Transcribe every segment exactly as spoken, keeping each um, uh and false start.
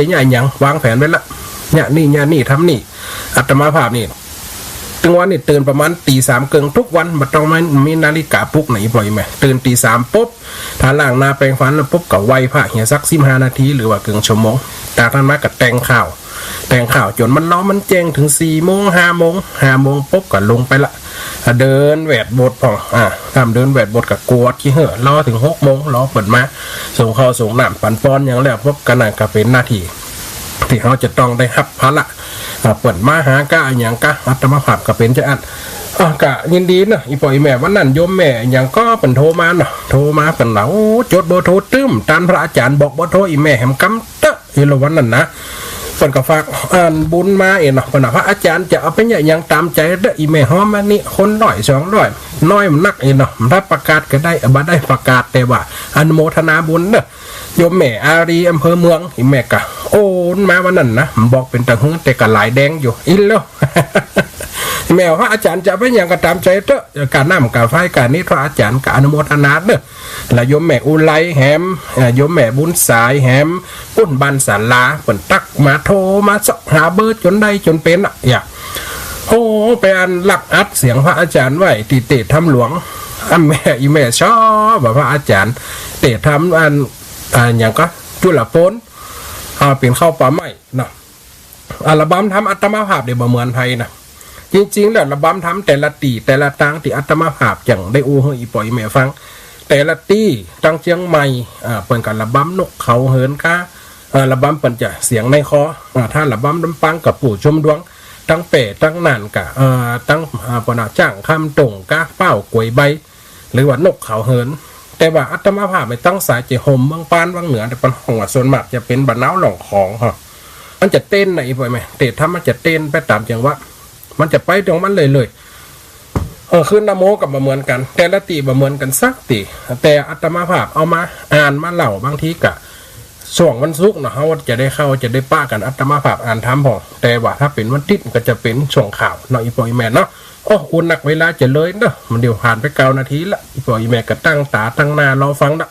เยียะหยัง วางแผนไว้ละ เยียะนี่ เยียะนี่ ทำนี่ อาตมาภาพนี่ ตึงวันนี่ตื่นประมาณตี๋สามเกิ่งกู้วัน บ่ต้องมีนาฬิกาปลุกนะ อี่ป้ออี่แม่ ตื่นตี๋สามปุ๊บ ถ้าล้างหน้าแปรงฟันแล้วปุ๊บ ก็ไหว้พระเหียสักสิบห้านาที หรือว่าเกิ่งชั่วโมง จากนั้นมาก็แต่งข้าว แต่งข้าวจ๋นมันลอมันแจ้งเถิงสี่โมง ห้าโมง ห้าโมงปุ๊บก็ลงไปละ เดินแหวดโบสถ์พ่อง อ่า ถ้าเดินแหวดโบสถ์ก็กวาดขี้เหื้อ รอเถิงหกโมง รอเปิ้นมา ส่งข้าวส่งน้ำ ปั๋นปอนหยังแล้วปุ๊บ ก็นั่นก็เป๋นหน้าตี้ ตี้เฮาจะต้องได้ฮับภาระ อ่า เปิ้นมาหาก้าอะหยังก้า อาตมาภาพก็เป๋นจาอั้น อ่า ก็ยินดีเนาะ อี่ป้ออี่แม่ วันนั้นโยมแม่หยังก็เปิ้นโทรมาเนาะ โทรมาเปิ้นว่า โอ้ จดเบอร์โทรตึ้ม ตานพระอาจ๋ารย์บอกเบอร์โทรอี่แม่แหมกำเต๊อะ อี่ละวันนั้นนะ เปิ้นก็ฝาก อ่า บุญมาเองเนาะ เปิ้นว่าพระอาจ๋ารย์จะเอาไปเยียะหยังต๋ามใจ๋เต๊อะ อี่แม่หอมอันนี้ คนร้อยสองร้อย น้อยมันนักเองเนาะ ถ้าประกาศก็ได้ บ่ได้ประกาศ แต่ว่าอนุโมทนาบุญเนาะ โยมแม่อารีย์ อำเภอเมือง อี่แม่ก็โอนมาวันนั้นนะ บอกเป๋นตะหื้อ แต่ก็หลายแดงอยู่ อี่ละ แม่ว่าพระอาจ๋ารย์จะเอาไปเยียะหยังก็ต๋ามใจ๋เต๊อะ ก้าน้ำก้าไฟก้านิด พระอาจ๋ารย์ก็อนุโมทนาเนาะ และโยมแม่อุไรแหม เอ่อ โยมแม่บุญสายแหม ปุ้นบ้านศาลา เปิ้นตั๊กมา โทรมาเซาะหาเบอร์จ๋นได้จ๋นเป๋นอะ อย่า โอ้ ไปอันลักอัดเสียงพระอาจ๋ารย์ไว้ตี้เตธรรมหลวง อันแม่ อี่แม่ชอบว่าพระอาจ๋ารย์เตธรรม อัน อ่า หยังก็ จุลโภค อ่า เป๋นข้าวป๋าไหม้เนาะ อัลบั้มธรรมอาตมาภาพเดี่ยวบ่เหมือนใผนะ จริงๆ แล้วอัลบั้มธรรมแต่ละตี้แต่ละตางตี้อาตมาภาพจั่งได้อู้หื้ออี่ป้ออี่แม่ฟัง แต่ละตี้ ตังเจียงใหม่ อ่า เปิ้นก็อัลบั้มนกเขาเหินก้า อ่า อัลบั้มเปิ้นจะเสียงในคอ อ่า ถ้าอัลบั้มลำปางก็ปู่ชุมดวง ตังแป้ ตังน่านก็ อ่า ตัง อ่า ปะนาจ้างคำตงก้า เป้ากวยใบ หรือว่านกเขาเหิน แต่ว่าอาตมาภาพไปตังสายเจโฮมเมืองปานวังเหนือ แต่เปิ้นฮ้องว่าส่วนมากจะเป๋นบ่าวนาวล่องของ ฮะ มันจะเต้นนะอี่ป้ออี่แม่ เตธรรมมันจะเต้นไปต๋ามจังหวะ มันจะไปของมันเลยๆ เออ คืนนะโมก็บ่เหมือนกั๋น แต่ละตี้บ่เหมือนกั๋นสักตี้ แต่อาตมาภาพเอามาอ่านมาเล่า บางทีก็ ช่วงวันศุกร์เนาะ เฮาจะได้เข้า จะได้ปะกั๋น อาตมาภาพอ่านธรรมพ่อง แต่ว่าถ้าเป๋นวันอาทิตย์มันก็จะเป๋นช่วงข่าวเนาะ อี่ป้ออี่แม่เนาะ โอ้ อุ่นนักเวลาจะเลยเนาะ มันเดี่ยวผ่านไปเก้านาทีละ อี่ป้ออี่แม่ก็ตั้งต๋าตั้งหน้ารอฟังละ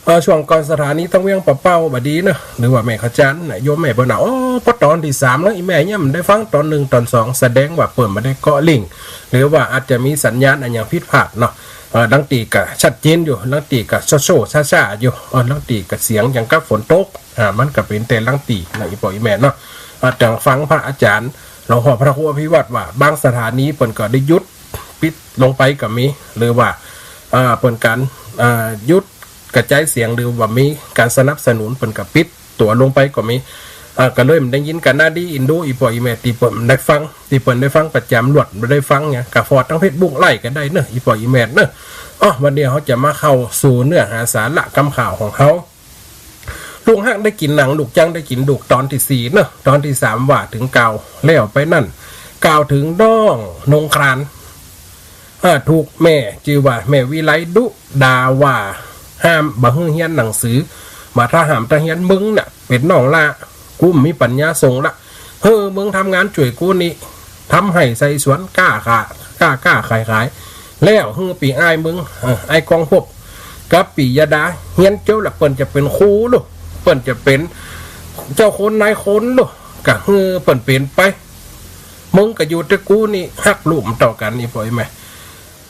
เออ ช่วงก่อนสถานีตังเวียงป่าเป้าบ่ดีเนาะ หรือว่าแม่ขจารย์น่ะ โยมแม่เปิ้นน่ะ โอ้ ปอต๋อนตี้สามแล้ว อี่แม่ยังบ่ได้ฟังต๋อนหนึ่งต๋อนสอง แสดงว่าเปิ้นบ่ได้เกาะลิงก์ หรือว่าอาจจะมีสัญญาณอะหยังผิดพลาดเนาะ เออ ลางตี้ก็ชัดเจนอยู่ ลางตี้ก็โซ่ๆ ซ่าๆ อยู่ เออ ลางตี้ก็เสียงอย่างกับฝนตก อ่า มันก็เป๋นแต่ลางตี้นะ อี่ป้ออี่แม่เนาะ อ่า จั่งฟังพระอาจ๋ารย์หลวงพ่อพระครูอภิวัฒน์ว่า บางสถานีเปิ้นก็ได้หยุด ปิดลงไปก็มี หรือว่า อ่า เปิ้นก๋าน อ่า หยุดกระจายเสียง หรือว่ามีก๋านสนับสนุน เปิ้นก็ปิดตั๋วลงไปก็มี อ่า ก็เลยบ่ได้ยินกั๋นนาดีอินดู อี่ป้ออี่แม่ตี้เปิ้นได้ฟัง ตี้เปิ้นได้ฟังประจ๋ำ ลวดบ่ได้ฟังเนี่ย ก็ฟอร์ดตางเฟซบุ๊กไลฟ์ก็ได้เนาะ อี่ป้ออี่แม่เนาะ อ้อ วันนี้เฮาจะมาเข้าสู่เนื้อหาสาระกำข่าวของเฮา ลูกฮักได้กิ๋นหนัง ลูกจั้งได้กิ๋นดุ ต๋อนตี้สี่เนาะ ต๋อนตี้สามว่าเถิงกาว แล้วไปนั้น กาวเถิงน้องนงคราน อ่า ถูกแม่จื้อว่าแม่วิไลดุด่าว่า ห้ามบ่หื้อเฮียนหนังสือ ว่าถ้าห้ามตาเฮียน มึงน่ะเป๋นน้องหล้า กูบ่มีปัญญาส่งละ หื้อมึงทำงานจ้วยกูนี่ ทำไฮ่ใส่สวน ก้าข้า ก้า ก้าขายขาย แล้วหื้อปี้อ้ายมึง เอ่อ อ้ายกองภพ กับปี้ยาดา เฮียนจบแล้วเปิ้นจะเป๋นครูลูก เปิ้นจะเป๋นเจ้าคนนายคนลูก ก็หื้อเปิ้นเป๋นไป มึงก็อยู่แต่กูนี่ ฮักลูกบ่เต้ากั๋น อี่ป้ออี่แม่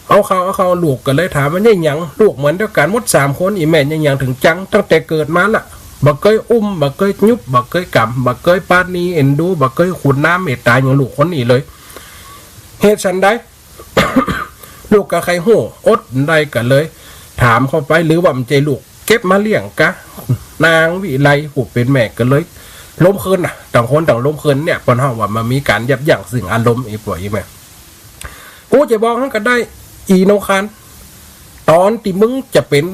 เอาเข้า เอาเข้า ลูกก็เลยถามว่า เยียะหยัง ลูกเหมือนเดียวกั๋นหมดสามคน อี่แม่ เยียะหยังเถิงจั้ง ตั้งแต่เกิดมาละ บ่เกยอุ้ม บ่เกยหยุบ บ่เกยก๋ำ บ่เกยปราณีเอ็นดู บ่เกยขุนน้ำเมตต๋าหยังลูกคนนี้เลย เหตุฉันใด ลูกก็ใค่ฮู้ อดบ่ได้ก็เลยถามเข้าไป หรือว่าบ่ใจ้ลูกเก็บมาเลี้ยงกา นางวิไลผู้เป๋นแม่ก็เลยลมณ์ขึ้นน่ะ ต่างคนต่างลมณ์ขึ้นเนี่ย เปิ้นฮ้องว่ามันมีก๋านยับยั้งซึ่งอารมณ์ อี่ป้ออี่แม่ กูจะบอกหั้นก็ได้ อี่นงคราน ต๋อนตี้มึงจะเป๋น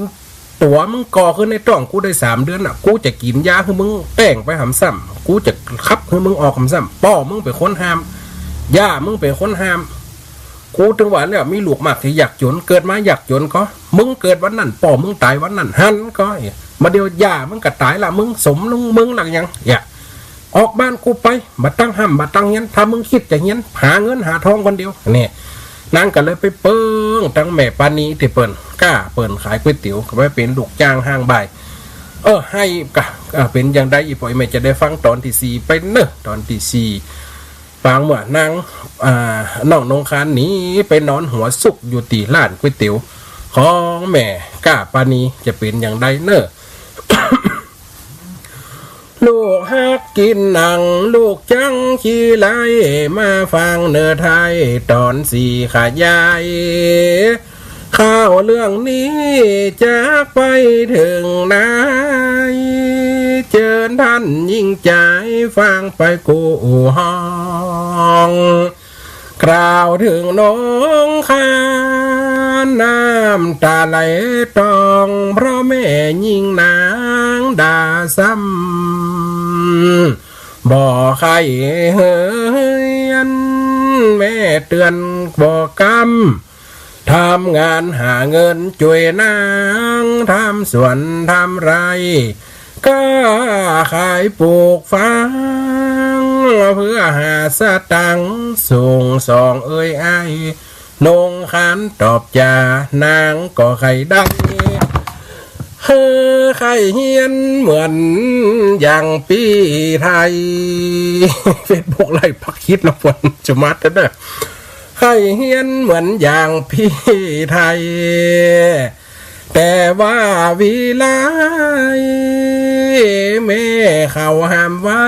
ตั๋วมึงก่อขึ้นในต๊องกูได้สามเดือนน่ะ กูจะกิ๋นยาหื้อมึงแป้งไปหำซ้ำ กูจะขับหื้อมึงออกหำซ้ำ ป้อมึงเป๋นคนห้าม ย่ามึงเป๋นคนห้าม กูเถิงว่าแล้ว มีลูกมากตี้ยากจ๋น เกิดมายากจ๋นก็ มึงเกิดวันนั้น ป้อมึงต๋ายวันนั้น หันก็ บ่าเดี่ยวย่ามึงก็ต๋ายละ มึงสมมึงละหยัง เยียะ ออกบ้านกูไป บ่ต้องฮ่ำบ่ต้องเฮียน ถ้ามึงคิดจะเฮียน หาเงินหาทองคนเดียว เนี่ย นางก็เลยไปเปิ้งตังแม่ปราณีตี้เปิ้น ก้าเปิ้นขายก๋วยเตี๋ยว ก็ไปเป๋นลูกจ้างห้างบ่าย เออ ไห้กะ อ่า เป๋นอย่างใด อี่ป้ออี่แม่จะได้ฟังต๋อนตี้สี่ไปเน่อ ต๋อนตี้สี่ ปางเมื่อนาง อ่า น้องนงครานหนีไปนอนหัวสุกอยู่ตี้ฮ้านก๋วยเตี๋ยวของแม่ก้าปานี จะเป๋นอย่างใดเน่อ ลูกฮักกิ๋นหนัง ลูกจั้งขี้ไล่ มาฟังเน่อไทยต๋อนสี่ขยาย ข่าวเรื่องนี้จักไปเถิงไหน เจิญต้านยิ่งใจ๋ฟังไปกู้ห้อง กล่าวเถิงนงคราน น้ำต๋าไหลตอง เพราะแม่ญิงนางด่าซ้ำ บ่ใค่เฮือน แม่เตื๋อนบ่กำ ทำงานหาเงินจ้วยนาง ทำสวนทำไร่ ก๊าขายปลูกฝัง เพื่อหาสตางค์ส่งสองเอ่ยอ้าย นงครานตอบจ๋า นางก็ใค่ได้ เฮ้อ ใค่เฮียนเหมือนอย่างปี้ไทย เฟซบุ๊กไล่ปักฮิตนะ ฝนจะมาเต๊อะ ใค่เฮียนเหมือนอย่างปี้ไทย แต่ว่าวิไลแม่เขาห้ามไว้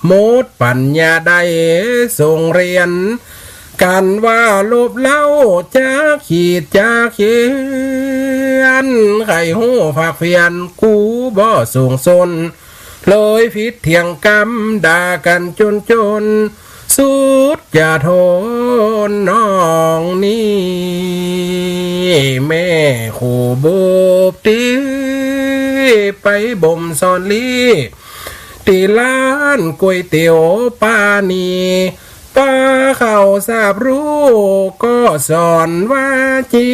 หมดปั๋ญญาได้ส่งเรียน กันว่าลบเล้าจักขีดจักเขียน ใค่ฮู้ฝากเฟียน กูบ่ส่งสน เลยผิดเถียงกำ ด่ากั๋นจนจน สุดจะทนน้องนี้ แม่คู่บุบตี้ ไปบ่มสอนลี้ ตี้ฮ้านก๋วยเตี๋ยวปานี ปาเขาสาบรู้ก็สอนว่าจี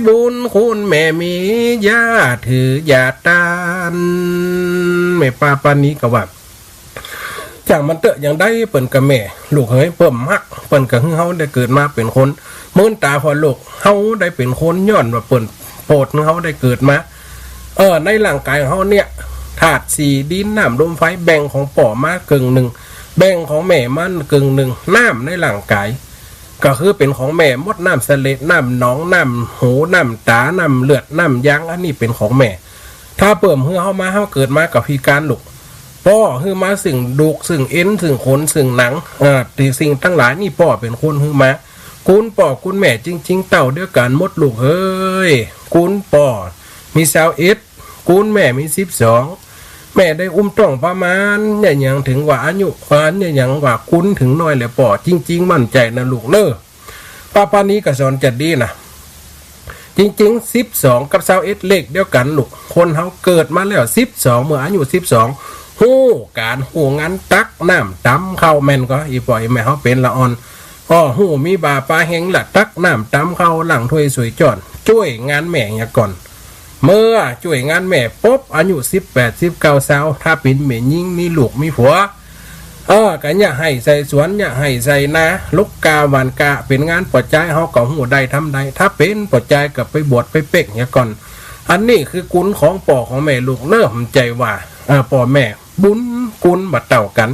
บุญคุณแม่มี อย่าถืออย่าต้าน แม่ป้าปานีก็ว่า จ่างมันเต๊อะ อย่างใดเปิ้นก็แม่ ลูกเหย เปิ้นฮัก เปิ้นก็หื้อเฮาได้เกิดมาเป๋นคน มื้นต๋าพ่อลูก เฮาได้เป๋นคนย้อนว่าเปิ้นโปรดหื้อเฮาได้เกิดมา เออ ในร่างก๋ายของเฮาเนี่ย ธาตุสี่ ดิน น้ำ ลม ไฟ แบ่งของป้อมาเกิ่งนึ่ง แบ่งของแม่มาเกิ่งนึ่ง น้ำในร่างก๋าย ก็คือเป๋นของแม่หมด น้ำเสลด น้ำหนอง น้ำหู น้ำต๋า น้ำเลือด น้ำยาง อันนี้เป๋นของแม่ ถ้าเปิ้นหื้อเฮามา เฮาเกิดมาก็พิก๋านลูก ป้อหื้อมาซึ่งดูก ซึ่งเอ็น ซึ่งขน ซึ่งหนัง เอ่อ ตี้สิ่งตังหลายนี่ป้อเป๋นคนหื้อมา กูลป้อกูลแม่จริงๆ เต้าเดียวกั๋นหมดลูกเหย กูลป้อมีซาวเอ็ด กูลแม่มีสิบสอง แม่ได้อุ้มต๊องประมาณเนี่ยหยังเถิงว่าอายุ อ่า เนี่ยหยังว่ากูลเถิงน้อยแหละป้อ จริงๆ มั่นใจ๋นะลูกเน่อ ป้าปานีก็สอนจัดดีนะ จริงๆ สิบสอง กับซาวเอ็ด เลขเดียวกั๋นลูก คนเฮาเกิดมาแล้ว สิบสอง เมื่ออายุ สิบสอง ฮู้ก๋านฮู้งาน ตักน้ำต๋ำข้าว แม่นก่อ อี่ป้ออี่แม่เฮาเป๋นละอ่อน อ้อ ฮู้มีบ่าปาเฮงละ ตักน้ำต๋ำข้าว ล้างถ้วยสวยจ้อน จ้วยงานแม่เหียก่อน เมื่อจ้วยงานแม่ปุ๊บ อายุ สิบแปด สิบเก้า ซาว ถ้าเป๋นแม่ญิง มีลูกมีผัว เออ ก็เยียะไฮ่ใส่สวน เยียะไฮ่ใส่นา ลุกกล้าหว่านกล้า เป๋นงานป้อจาย เฮาก็ฮู้ได้ทำได้ ถ้าเป๋นป้อจายก็ไปบวชไปเป๊กเหียก่อน อันนี้คือกูลของป้อของแม่ลูกเน่อ บ่ใจ้ว่า เออ ป้อแม่บุญกูลบ่เต้ากั๋น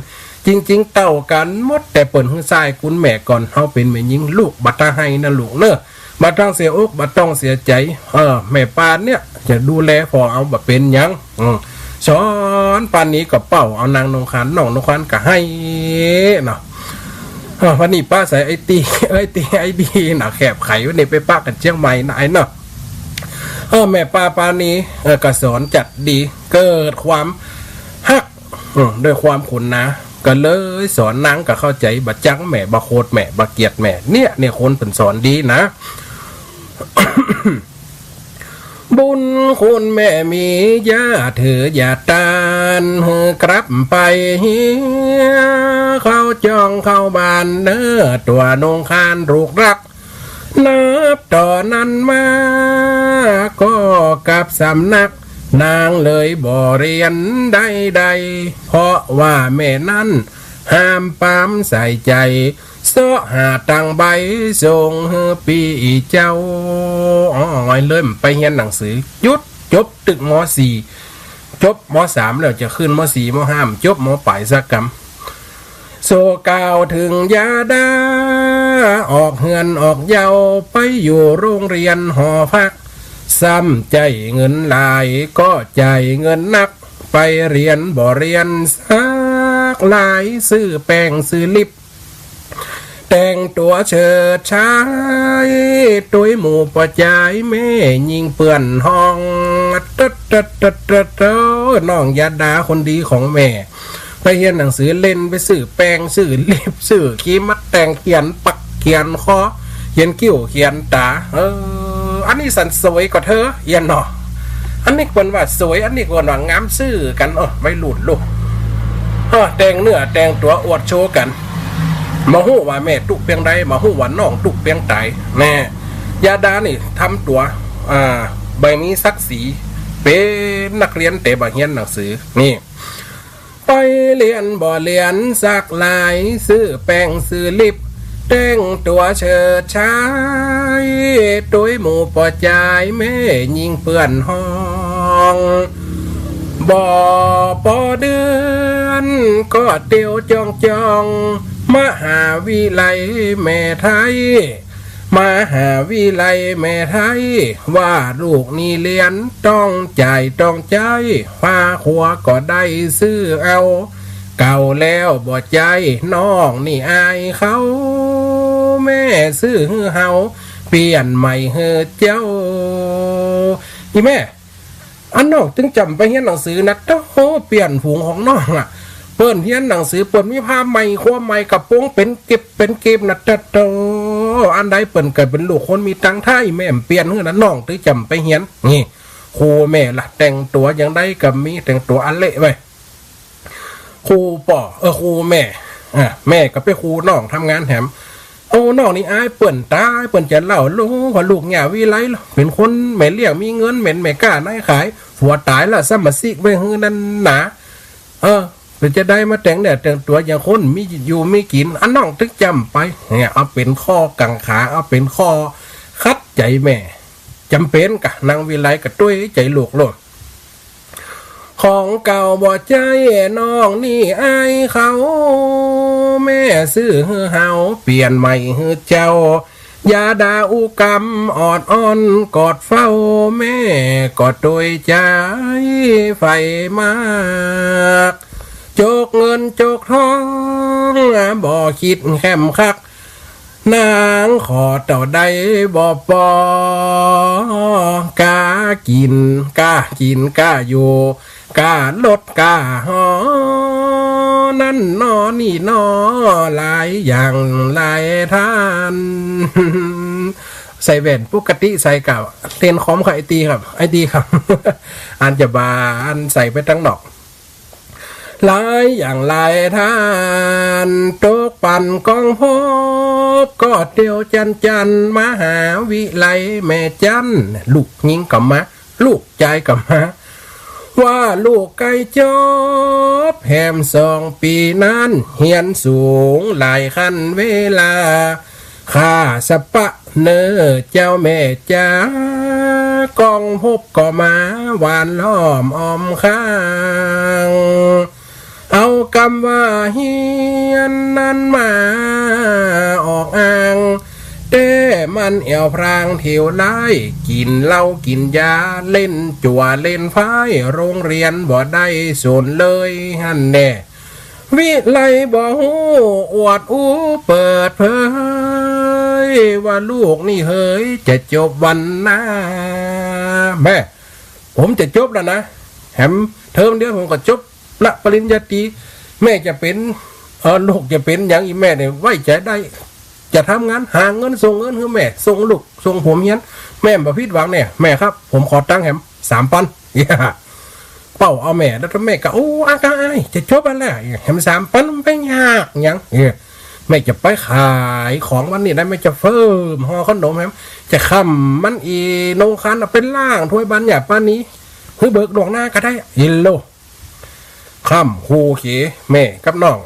จริงๆ เต้ากั๋นหมด แต่เปิ้นหื้อใส้กูลแม่ก่อน เฮาเป๋นแม่ญิง ลูกบ่ต้องไห้นะลูกเน่อ บ่ต้องเสียอก บ่ต้องเสียใจ๋ เออ แม่ป้าเนี่ยจะดูแลป้อเอาบ่เป๋นหยัง อืม สอนปานนี้ก็เป้าเอานางนงคราน น้องนงครานก็ไห้เนาะ เออ วันนี้ป้าใส่ไอ้ตี้ ไอ้ตี้ ไอ้ดีนะ แคบไขวันนี้ไปปะกั๋นเจียงใหม่นะไอ้เนาะ เออ แม่ป้าปานี เออ ก็สอนจัดดี เกิดความฮัก อืม ด้วยความขุนนะ ก็เลยสอนนางก็เข้าใจ๋ บ่จังแม่ บ่โขดแม่ บ่เกลียดแม่ เนี่ย เนี่ย คนเปิ้นสอนดีนะ บุญคุณแม่มี อย่าถืออย่าต้าน หื้อกลับไปเหีย เข้าจ้องเข้าบ้านเน่อ ตั๋วนงครานลูกฮัก นับแต่นั้นมา ก็กลับสำนัก นางเลยบ่เรียนใดๆ เพราะว่าแม่นั้นห้ามปรามใส่ใจ๋ เซาะหาตังค์ใบส่งหื้อปี้เจ้า อ้อ เลยบ่ไปเฮียนหนังสือ หยุด จบตึก ม.สี่ จบ ม.สาม แล้วจะขึ้น ม.สี่ ม.ห้า บ่จบ ม.ปลาย สักกำ โซ่กล่าวเถิงยาดา ออกเฮือนออกเย้า ไปอยู่โฮงเฮียนหอพัก ซ้ำใจ๊เงินหลาย ก็จ่ายเงินนัก ไปเฮียนบ่เฮียนสักหลาย ซื้อแป้งซื้อลิป แต่งตั๋วเฉิดฉาย ตวยหมู่ป้อจาย แม่ญิงเปื้อนห้อง ตึ๊ดตึ๊ดตึ๊ดตึ๊ด เออ น้องยาดาคนดีของแม่ ไปเฮียนหนังสือเล่น ไปซื้อแป้ง ซื้อลิป ซื้อครีม มาแต่งเขียนปากเขียนคอ เขียนคิ้วเขียนต๋า เออ อันนี้สันสวยก่อเธอ เอียนเนาะ อันนี้เปิ้นว่าสวย อันนี้เปิ้นว่างามซื่อกั๋น เออ วัยรุ่นลูก เออ แต่งเนื้อแต่งตั๋วอวดโชว์กั๋น บ่ฮู้ว่าแม่ตุ๊เปียงใด บ่ฮู้ว่าน้องตุ๊เปียงใต แม่ ยาดานี่ทำตั๋ว อ่า บ่มีศักดิ์ศรี เป๋นนักเฮียนแต่บ่เฮียนหนังสือ นี่ ไปเฮียนบ่เฮียนสักหลาย ซื้อแป้งซื้อลิป แต่งตั๋วเฉิดฉาย ตวยหมู่ป้อจาย แม่ญิงเปื้อนห้อง บ่ปอเดือน ก็เตียวจ้องจ้อง มหาวิไลแม่ไทย มหาวิไลแม่ไทย ว่าลูกนี่เฮียนต้องจ่ายต้องใจ๊ ผ้าครัวก็ได้ซื้อเอา เก่าแล้วบ่ใจ๊ น้องนี่อายเขา แม่ซื้อหื้อเฮา เปลี่ยนใหม่หื้อเจ้า อีแม่ อันน้องตึงจำไปเฮียนหนังสือนะ โอ้โห เปลี่ยนฝูงของน้องอะ เปิ้นเฮียนหนังสือ เปิ้นมีผ้าใหม่ ครัวใหม่ กระโปรงเป๋นเก็บเป๋นเก็บนะ ตะโต อันใดเปิ้นเกิดเป๋นลูกคนมีตังค์ไท้ แม่บ่เปลี่ยนหื้อนะ น้องตึงจำไปเฮียน นี่ ครูแม่ละ แต่งตั๋วอย่างใดก็มี แต่งตั๋วอะเละไป ครูป้อ เออ ครูแม่ อ่ะ แม่ก็เป๋นครู น้องทำงานแถม โอ้ น้องนี่อายเปิ้นต๋าย เปิ้นจะเล่าลูกว่าลูกเนี่ยวิไลเป๋นคนแม่เลี้ยง มีเงิน เป๋นแม่ก๊านายขาย ผัวต๋ายแล้ว ซ้ำมาซี้ไว้หื้อนั่นหนา เออ เป๋นจะใดมาแต่งเนื้อแต่งตั๋วอย่างคนมีอยู่มีกิ๋น อันน้องตึงจำไป เนี่ย เอาเป๋นข้อกังขา เอาเป๋นข้อขัดใจ๋แม่ จ๋ำเป๋นกะ นางวิไลก็ตวยใจ๋ลูกโลด ของเก่าบ่ใจ๊ น้องนี่อายเขา แม่ซื้อหื้อเฮา เปลี่ยนใหม่หื้อเจ้า อย่าด่าอู้กำ ออดอ้อนกอดเฝ้า แม่ก็ตวยใจ๋ใฝ่มาก จกเงินจกทอง บ่คิดแหมคัก นางขอเต้าใดบ่ปอ กากิ๋นกากิ๋นกาอยู่ กาลดกาหอ นั่นหนอนี่หนอ หลายอย่างหลายท่าน ใส่แว่น ปกติใส่กับเล่นคอมกับไอ้ตี้ครับ ไอ้ตี้ครับ อันจะบ่าอันใส่ไปตังนอก หลายอย่างหลายท่าน ตกปันกองพบ ก็เตียวจันจัน มหาวิไลแม่จัน ลูกญิงก็มา ลูกจายก็มา ว่าลูกใก้จบแหมสองปี๋นั้น เฮียนสูงหลายขั้นเวลา ข้าสะปะเน่อเจ้าแม่จ๋า กองพบก็มาหว่านล้อมอ้อมข้าง เอากำว่าเฮียนนั้นมาออกอ้าง แต่มันแอ่วพรางเตียวไล กิ๋นเหล้ากิ๋นยา เล่นจั่วเล่นไพ่ โฮงเฮียนบ่ได้สนเลยหั้นแน่ วิไลบ่ฮู้อวดอู้เปิดเผย ว่าลูกนี่เหยจะจบวันหน้า แม่ ผมจะจบแล้วนะ แหมเทอมเดียวผมก็จบละปริญญาตรี แม่จะเป๋น เออ ลูกจะเป๋นหยังอีแม่เนี่ยไว้ใจ๋ได้ จะทำงานหาเงินส่งเงินหื้อแม่ ส่งลูกส่งผมเฮียน แม่บ่ผิดหวังแน่ แม่ครับ ผมขอตังค์แหมสามปัน เป้าเอาแม่ แล้วแม่ก็ โอ้ อากาอาย จะจบอันแล้ว แหมสามปันมันไปยากหยัง เออ แม่จะไปขายของวันนี้นะ แม่จะเฟิ่มห่อขนมแหม จะค่ำมันอีโนงคันเอาไปล้างถ้วยบานหยาบปานนี้ หื้อเบิกล่วงหน้าก็ได้ อิโล ค่ำคู่เข แม่กับน้อง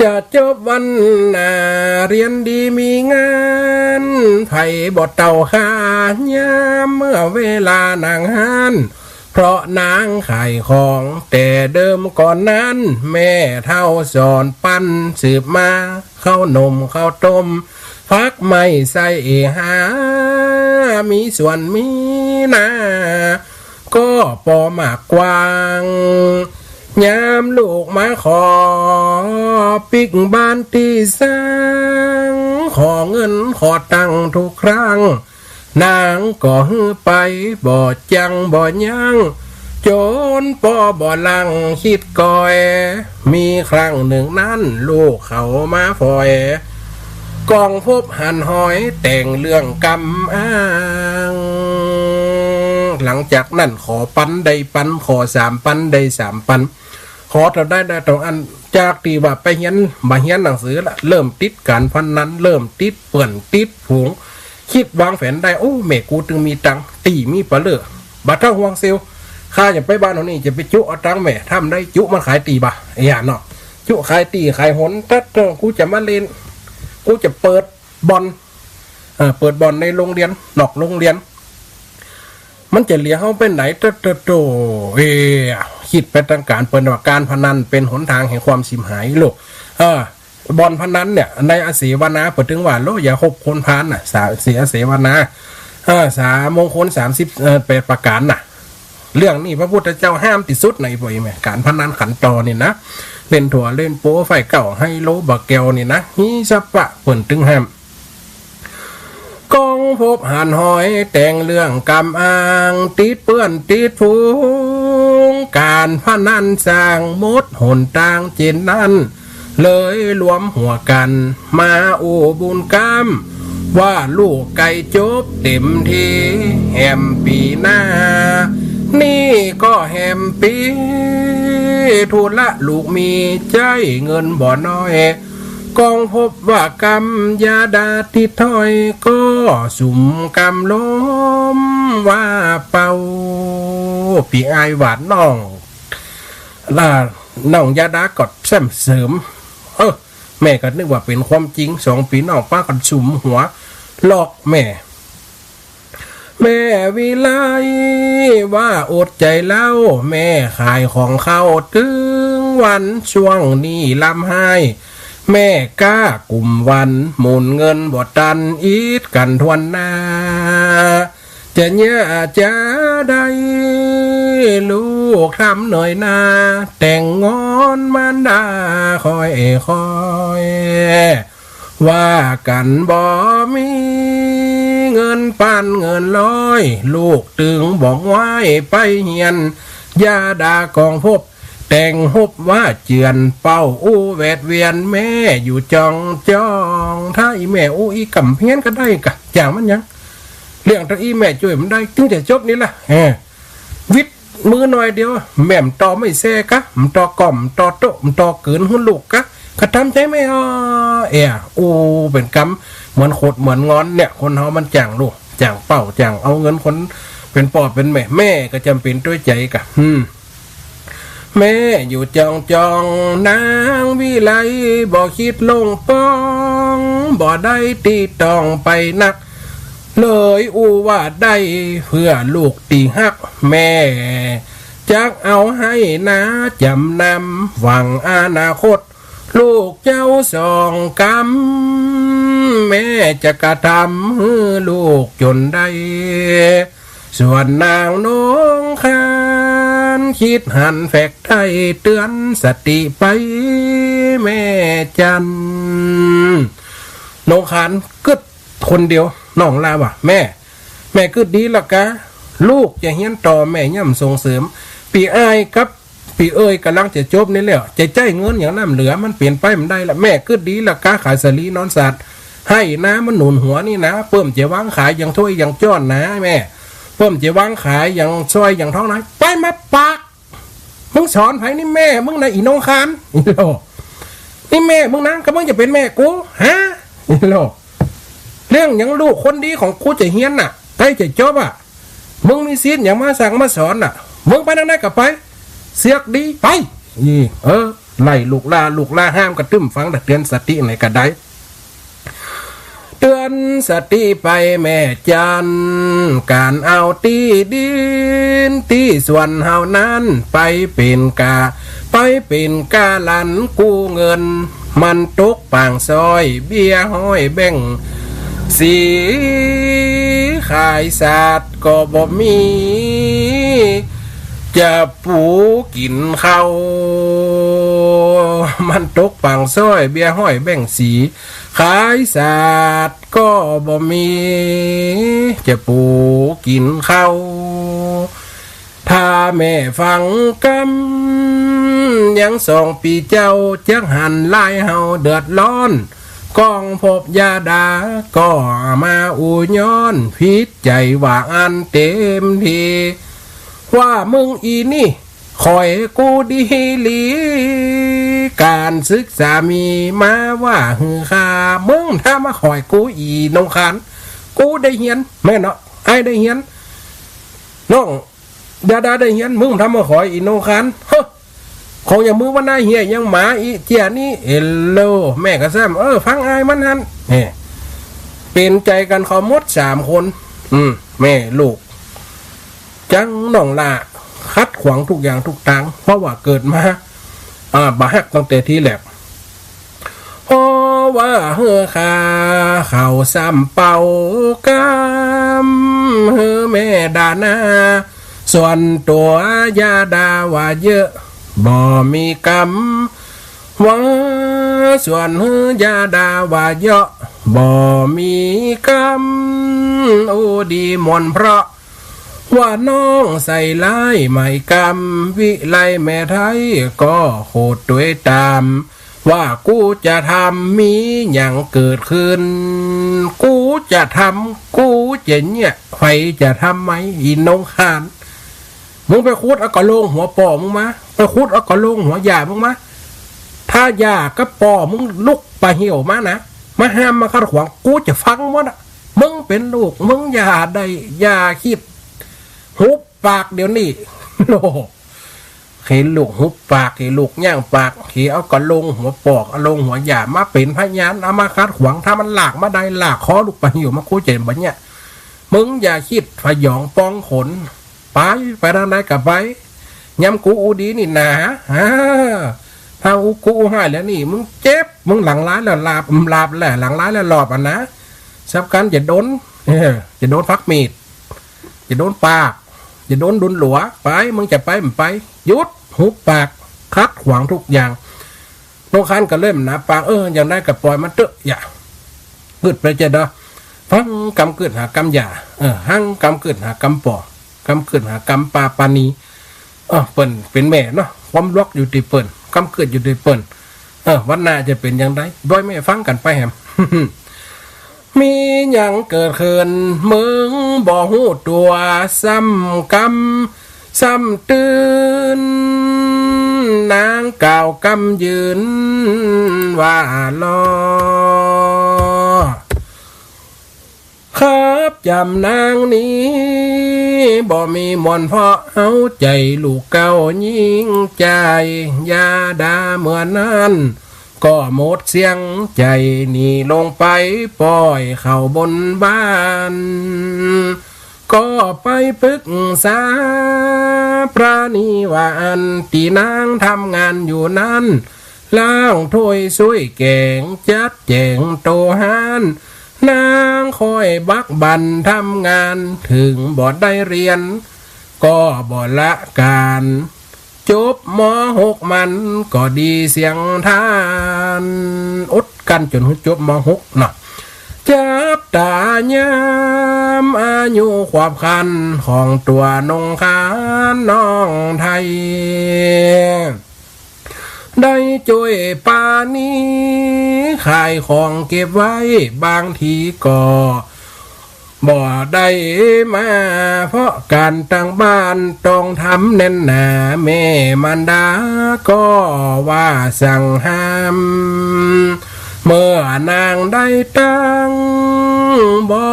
จะจบวันนาเรียนดีมีงาน ใผบ่เต้าข้ายามเมื่อเวลานางฮ้าน เพราะนางขายของแต่เดิมก่อนนั้น แม่เฒ่าสอนปันสืบมา ข้าวหนมข้าวต้ม ผักไม่ใส่หา มีสวนมีนา ก็ปอมากกว้าง ยามลูกมาขอ ปิ๊กบ้านตี้สร้าง ขอเงินขอตังค์ทุกครั้ง นางก็หื้อไป บ่จังบ่ยั้ง จนปอบ่ลัง คิดก่อย มีครั้งหนึ่งนั้น ลูกเขามาฝอย กองพบหันหอย แต่งเรื่องกำอ้าง หลังจากนั้นขอปันได้ปัน ขอสามปันได้สามปัน ขอเต้าใดได้เต้าอั้น จากตี้ว่าไปเฮียน บ่าเฮียนหนังสือละ เริ่มติดก๋านพนัน เริ่มติดเปื้อนติดฝูง คิดวางแผนได้ โอ้ แม่กูตึงมีตังค์ ตี้มีปะเล่อ บ่าเต้าห่วงเซล ข้าจะไปบ้านโน้นนี่ จะไปจุเอาตังค์แม่ ถ้ามันได้จุมันขายตี้บ่า ไอ้ห่าเนาะ จุขายตี้ขายหน ตั๊ดเต้อ กูจะมาเล่น กูจะเปิดบ่อน เอ่อ เปิดบ่อนในโฮงเฮียน นอกโฮงเฮียน มันจะเหลือเฮาไปไหน โตะโตะโตะ เอ้ย คิดไปตังก๋าน เปิ้นว่าก๋านพนันเป๋นหนตางแห่งความฉิบหายลูก เออ บ่อนพนันเนี่ย ในอเสวนา เปิ้นตึงว่า โล อย่าคบคนพาลน่ะ สา เสียเสวนา เออ สามมงคลสามสิบ เอ่อ แปดประก๋านน่ะ เรื่องนี้พระพุทธเจ้าห้ามตี้สุดในบ่อยแม่ ก๋านพนันขันต่อนี่นะ เล่นตั๋วเล่นโป๊ ไฟเก่า ไฮโล บ่าแก้วนี่นะ มีสะปะ เปิ้นตึงห้าม กองพบหันหอย แต่งเรื่องกำอ้าง ติดเปื้อนติดฝูง ก๋านพนันสร้างหมดหนตางเจ๋นนั้น เลยรวมหัวกั๋น มาอู้บุญกำ ว่าลูกใก้จบเต๋มที แหมปี๋หน้า นี่ก็แหมปี๋ ธุระลูกมีใจ๊เงินบ่น้อย กองพบว่ากำ ยาดาติดถ้อย ก็สุมกำลมว่าเป่า ปี๋อ้ายหวาดน้อง ละน้องยาดาก็แซ่มเสริม เออ แม่ก็นึกว่าเป๋นความจริง สองปี๋น้องปากั๋นสุมหัวลอกแม่ แม่วิไลว่าอดใจ๋เล่า แม่ขายของเข้าตึงวัน ช่วงนี้ลำไห้ แม่ก๊ากุมวัน หมุนเงินบ่ตัน อิดกั๋นถ้วนหน้า จะเยียะจะใด ลูกทำเหนื่อยนา แต่งงอนมารดาค่อยค่อย ว่ากั๋นบ่มีเงินปานเงินร้อย ลูกตึงบ่ไหว้ไปเฮียน ยาดากองพบ แต่งฮบว่าเจือน เป้าอู้แวดเวียน แม่อยู่จ้องจ้อง ถ้าอี่แม่อู้อี้ก่ำเฮียนก็ได้กะ จ่างมันยัง เรื่องเต้าอี้แม่จ้วยมันได้ ตึงจะจบนี่ละ เออ วิดมือหน่อยเดียว แม่บ่ต่อไม้แส้กะ บ่ต่อก้อม บ่ต่อโต๊ะ บ่ต่อเกินหื้อลูกกะ กะต๋ามใจ๋แม่ อ้อ แอ่ อู้ เป๋นกำ เหมือนขดเหมือนงอนเนี่ย คนเฮามันจ่างลูก จ่างเป้า จ่างเอาเงินคนเป๋นป้อเป๋นแม่ แม่ก็จ๋ำเป๋นตวยใจ๋กะ อืม แม่อยู่จ้องจ้อง นางวิไลบ่คิดลงปอง บ่ได้ตี้ตองไปนัก เลยอู้ว่าได้เพื่อลูกตี้ฮัก แม่จักเอาให้นาจ๋ำนำ หวังอนาคต ลูกเจ้าสองกำ แม่จะกระทำหื้อลูกจ๋นได้ ส่วนนางนงคานคิดหันแฝกใต้ เตื๋อนสติไปแม่จัน นงคานกึ๊ดคนเดียว น้องลาว่า แม่ แม่กึ๊ดดีละกา ลูกจะเฮียนต่อ แม่ย่อมส่งเสริม ปี๋อ้ายกับปี๋เอ่ยก่ำลังจะจบนี่แล้ว จะใจ๊เงินอย่างน้ำเหลือ มันเป๋นไปบ่ได้ละ แม่กึ๊ดดีละกา ขายสาลีนอนสาด ไฮ่นามันหนุนหัวนี่นะ เปิ้มจะวางขายอย่างถ้วยอย่างจ้อนนะแม่ เปิ้มจะวางขายอย่างซอยอย่างท้องนา ไปมาปาก มึงสอนใผนี่ แม่มึงนะอี่นงคาน โล นี่แม่มึงนะ ก็มึงจะเป๋นแม่กู ฮะ โล เรื่องหยังลูกคนดีของกูจะเฮียนน่ะ ใก้จะจบอ่ะ มึงมีสิทธิ์หยังมาสั่งมาสอนน่ะ มึงไปตางใดก็ไป เสียกดี ไป นี่ เออ ไล่ลูกหล้า ลูกหล้าห้ามกระตึ้มฟัง แต่เตือนสติไหนก็ได้ เตือนสติไปแม่จัน ก๋านเอาตี้ดินตี้สวนเฮานั้น ไปเป๋นก้า ไปเป๋นก้าหลันกู้เงิน มันตกปางซ้อยเบี้ยฮ้อยแบงก์สี ขายสัตว์ก็บ่มี จะปูกิ๋นข้าว มันตกปางซ้อยเบี้ยฮ้อยแบงก์สี ขายสัตว์ก็บ่มี จะปูกิ๋นข้าว ถ้าแม่ฟังกำ ยังสองปี๋เจ้า จักหันลายเฮาเดือดร้อน ก้องพบยาดา ก็มาอู้ย้อน ผิดใจ๋ว่าอั้นเต๋มที ว่ามึงอี่นี่ ขอยกู้ดีหลี ก๋านศึกษามีมาว่าหื้อข้า มึงถ้ามาขอยกู้อี่นงคาน กู้ได้เฮียน แม่นเนาะ อ้ายได้เฮียน น้องยาดาได้เฮียน มึงถ้ามาขอยอี่นงคาน เฮ้อ ของอย่างมึงวันหน้าเหียอย่างหมาอี้เจียนี้ เอโล แม่ก็แซ่ม เออ ฟังอ้ายมันหั้น นี่ เป๋นใจ๋กั๋นเขาหมดสามคน อืม แม่ลูก จั้งน้องหล้า ขัดขวางทุกอย่างทุกตาง เพราะว่าเกิดมา อ่า บ่ฮักตั้งแต่ทีแรก เพราะว่าหื้อข้า เขาซ้ำเป่ากำ หื้อแม่ดานา ส่วนตัวยาดาว่าเยอะ บ่มีกำ ว่าส่วนหื้อยาดาว่าเยาะ บ่มีกำ อู้ดีม่วนเพราะ ว่าน้องใส่ร้ายไหมกำ วิไลแม่ไทยก็โขดตวยต๋าม ว่ากูจะทำ มีหยังเกิดขึ้น กูจะทำ กูจะเยียะ ใผจะทำไหม อี่นงคาน มึงไปขุดเอากะโหลงหัวป้อมึงมา ไปขุดเอากะโหลงหัวหญ้ามึงมา ถ้าหญ้ากับป้อมึงลุกปะเหี่ยวมานะ มาห้ามมาขัดขวาง กูจะฟังหมดอะ มึงเป๋นลูก มึงอย่าได้ อย่าคิด หุบปากเดี๋ยวนี้ โล เขลูกหุบปาก เขลูกยั้งปาก เขเอากะโหลงหัวป้อ กะโหลงหัวหญ้ามาเป๋นพยาน เอามาขัดขวาง ถ้ามันลากมาได้ ลากคอลุกปะเหี่ยวมา กูจะบ่เยียะ มึงอย่าคิดผยองปองขน ไป ไปตางใดก็ไป ยำกูอู้ดีนี่นา อ่า ถ้าอู้ กูอู้ฮ้ายแล้วนี่ มึงเจ็บ มึงหลังร้ายแล้วหลาบ หลาบแหละ หลังร้ายแล้วหลอบอะนะ สับกั๋นจะโดน เออ จะโดนฟักมีด จะโดนปาก จะโดนดุลตั๋ว ไป มึงจะไปบ่ไป หยุด หุบปาก ขัดขวางทุกอย่าง นงคานก็เลยบ่หนาปาก เออ อย่างใดก็ป่อยมันเต๊อะ อย่า กึ๊ดไปเจ้าเด้อ ฟังกำกึ๊ดหากำหญ้า เออ หังกำกึ๊ดหากำป้อ กำกึ๊ดหากำปาปานี เออ เปิ้นเป๋นแม่เนาะ ความรักอยู่ตี้เปิ้น กำกึ๊ดอยู่ตี้เปิ้น เออ วันหน้าจะเป๋นอย่างใด บ่อยแม่ฟังกั๋นไปแหม มีหยังเกิดขึ้น มึงบ่ฮู้ตั๋ว ซ้ำกำ ซ้ำตื่น นางกล่าวกำยืนว่าลอ ครับจำนางนี้ บ่มีม่วนเพราะเอาใจ๋ลูกเก่ายิ่งใจ๋ ยาดาเมื่อนั้น ก็หมดเสียงใจ๋ หนีลงไปป้อยเข้าบนบ้าน ก็ไปปึกษาปราณีว่าอั้น ตี้นางทำงานอยู่นั้น ล้างถ้วยซ้วยแก๋ง จัดแจ๋งโตะฮ้าน นางค่อยบักบั่นทำงาน เถิงบ่ได้เฮียน ก็บ่ละก๋าน จบ ม.หก มันก็ดีเสียงท่าน อดกลั้นจ๋นหื้อจบ ม.หก เนาะ จับต๋ายามอายุขวบขัน ของตั๋วนงคานน้องไทย ได้จ้วยปราณี ขายของเก็บไว้ บางทีก็ บ่ได้มา เพราะก๋านตางบ้านต้องทำแน่นหนา แม่มารดาก็ว่าสั่งห้าม เมื่อนางได้ตังค์บ่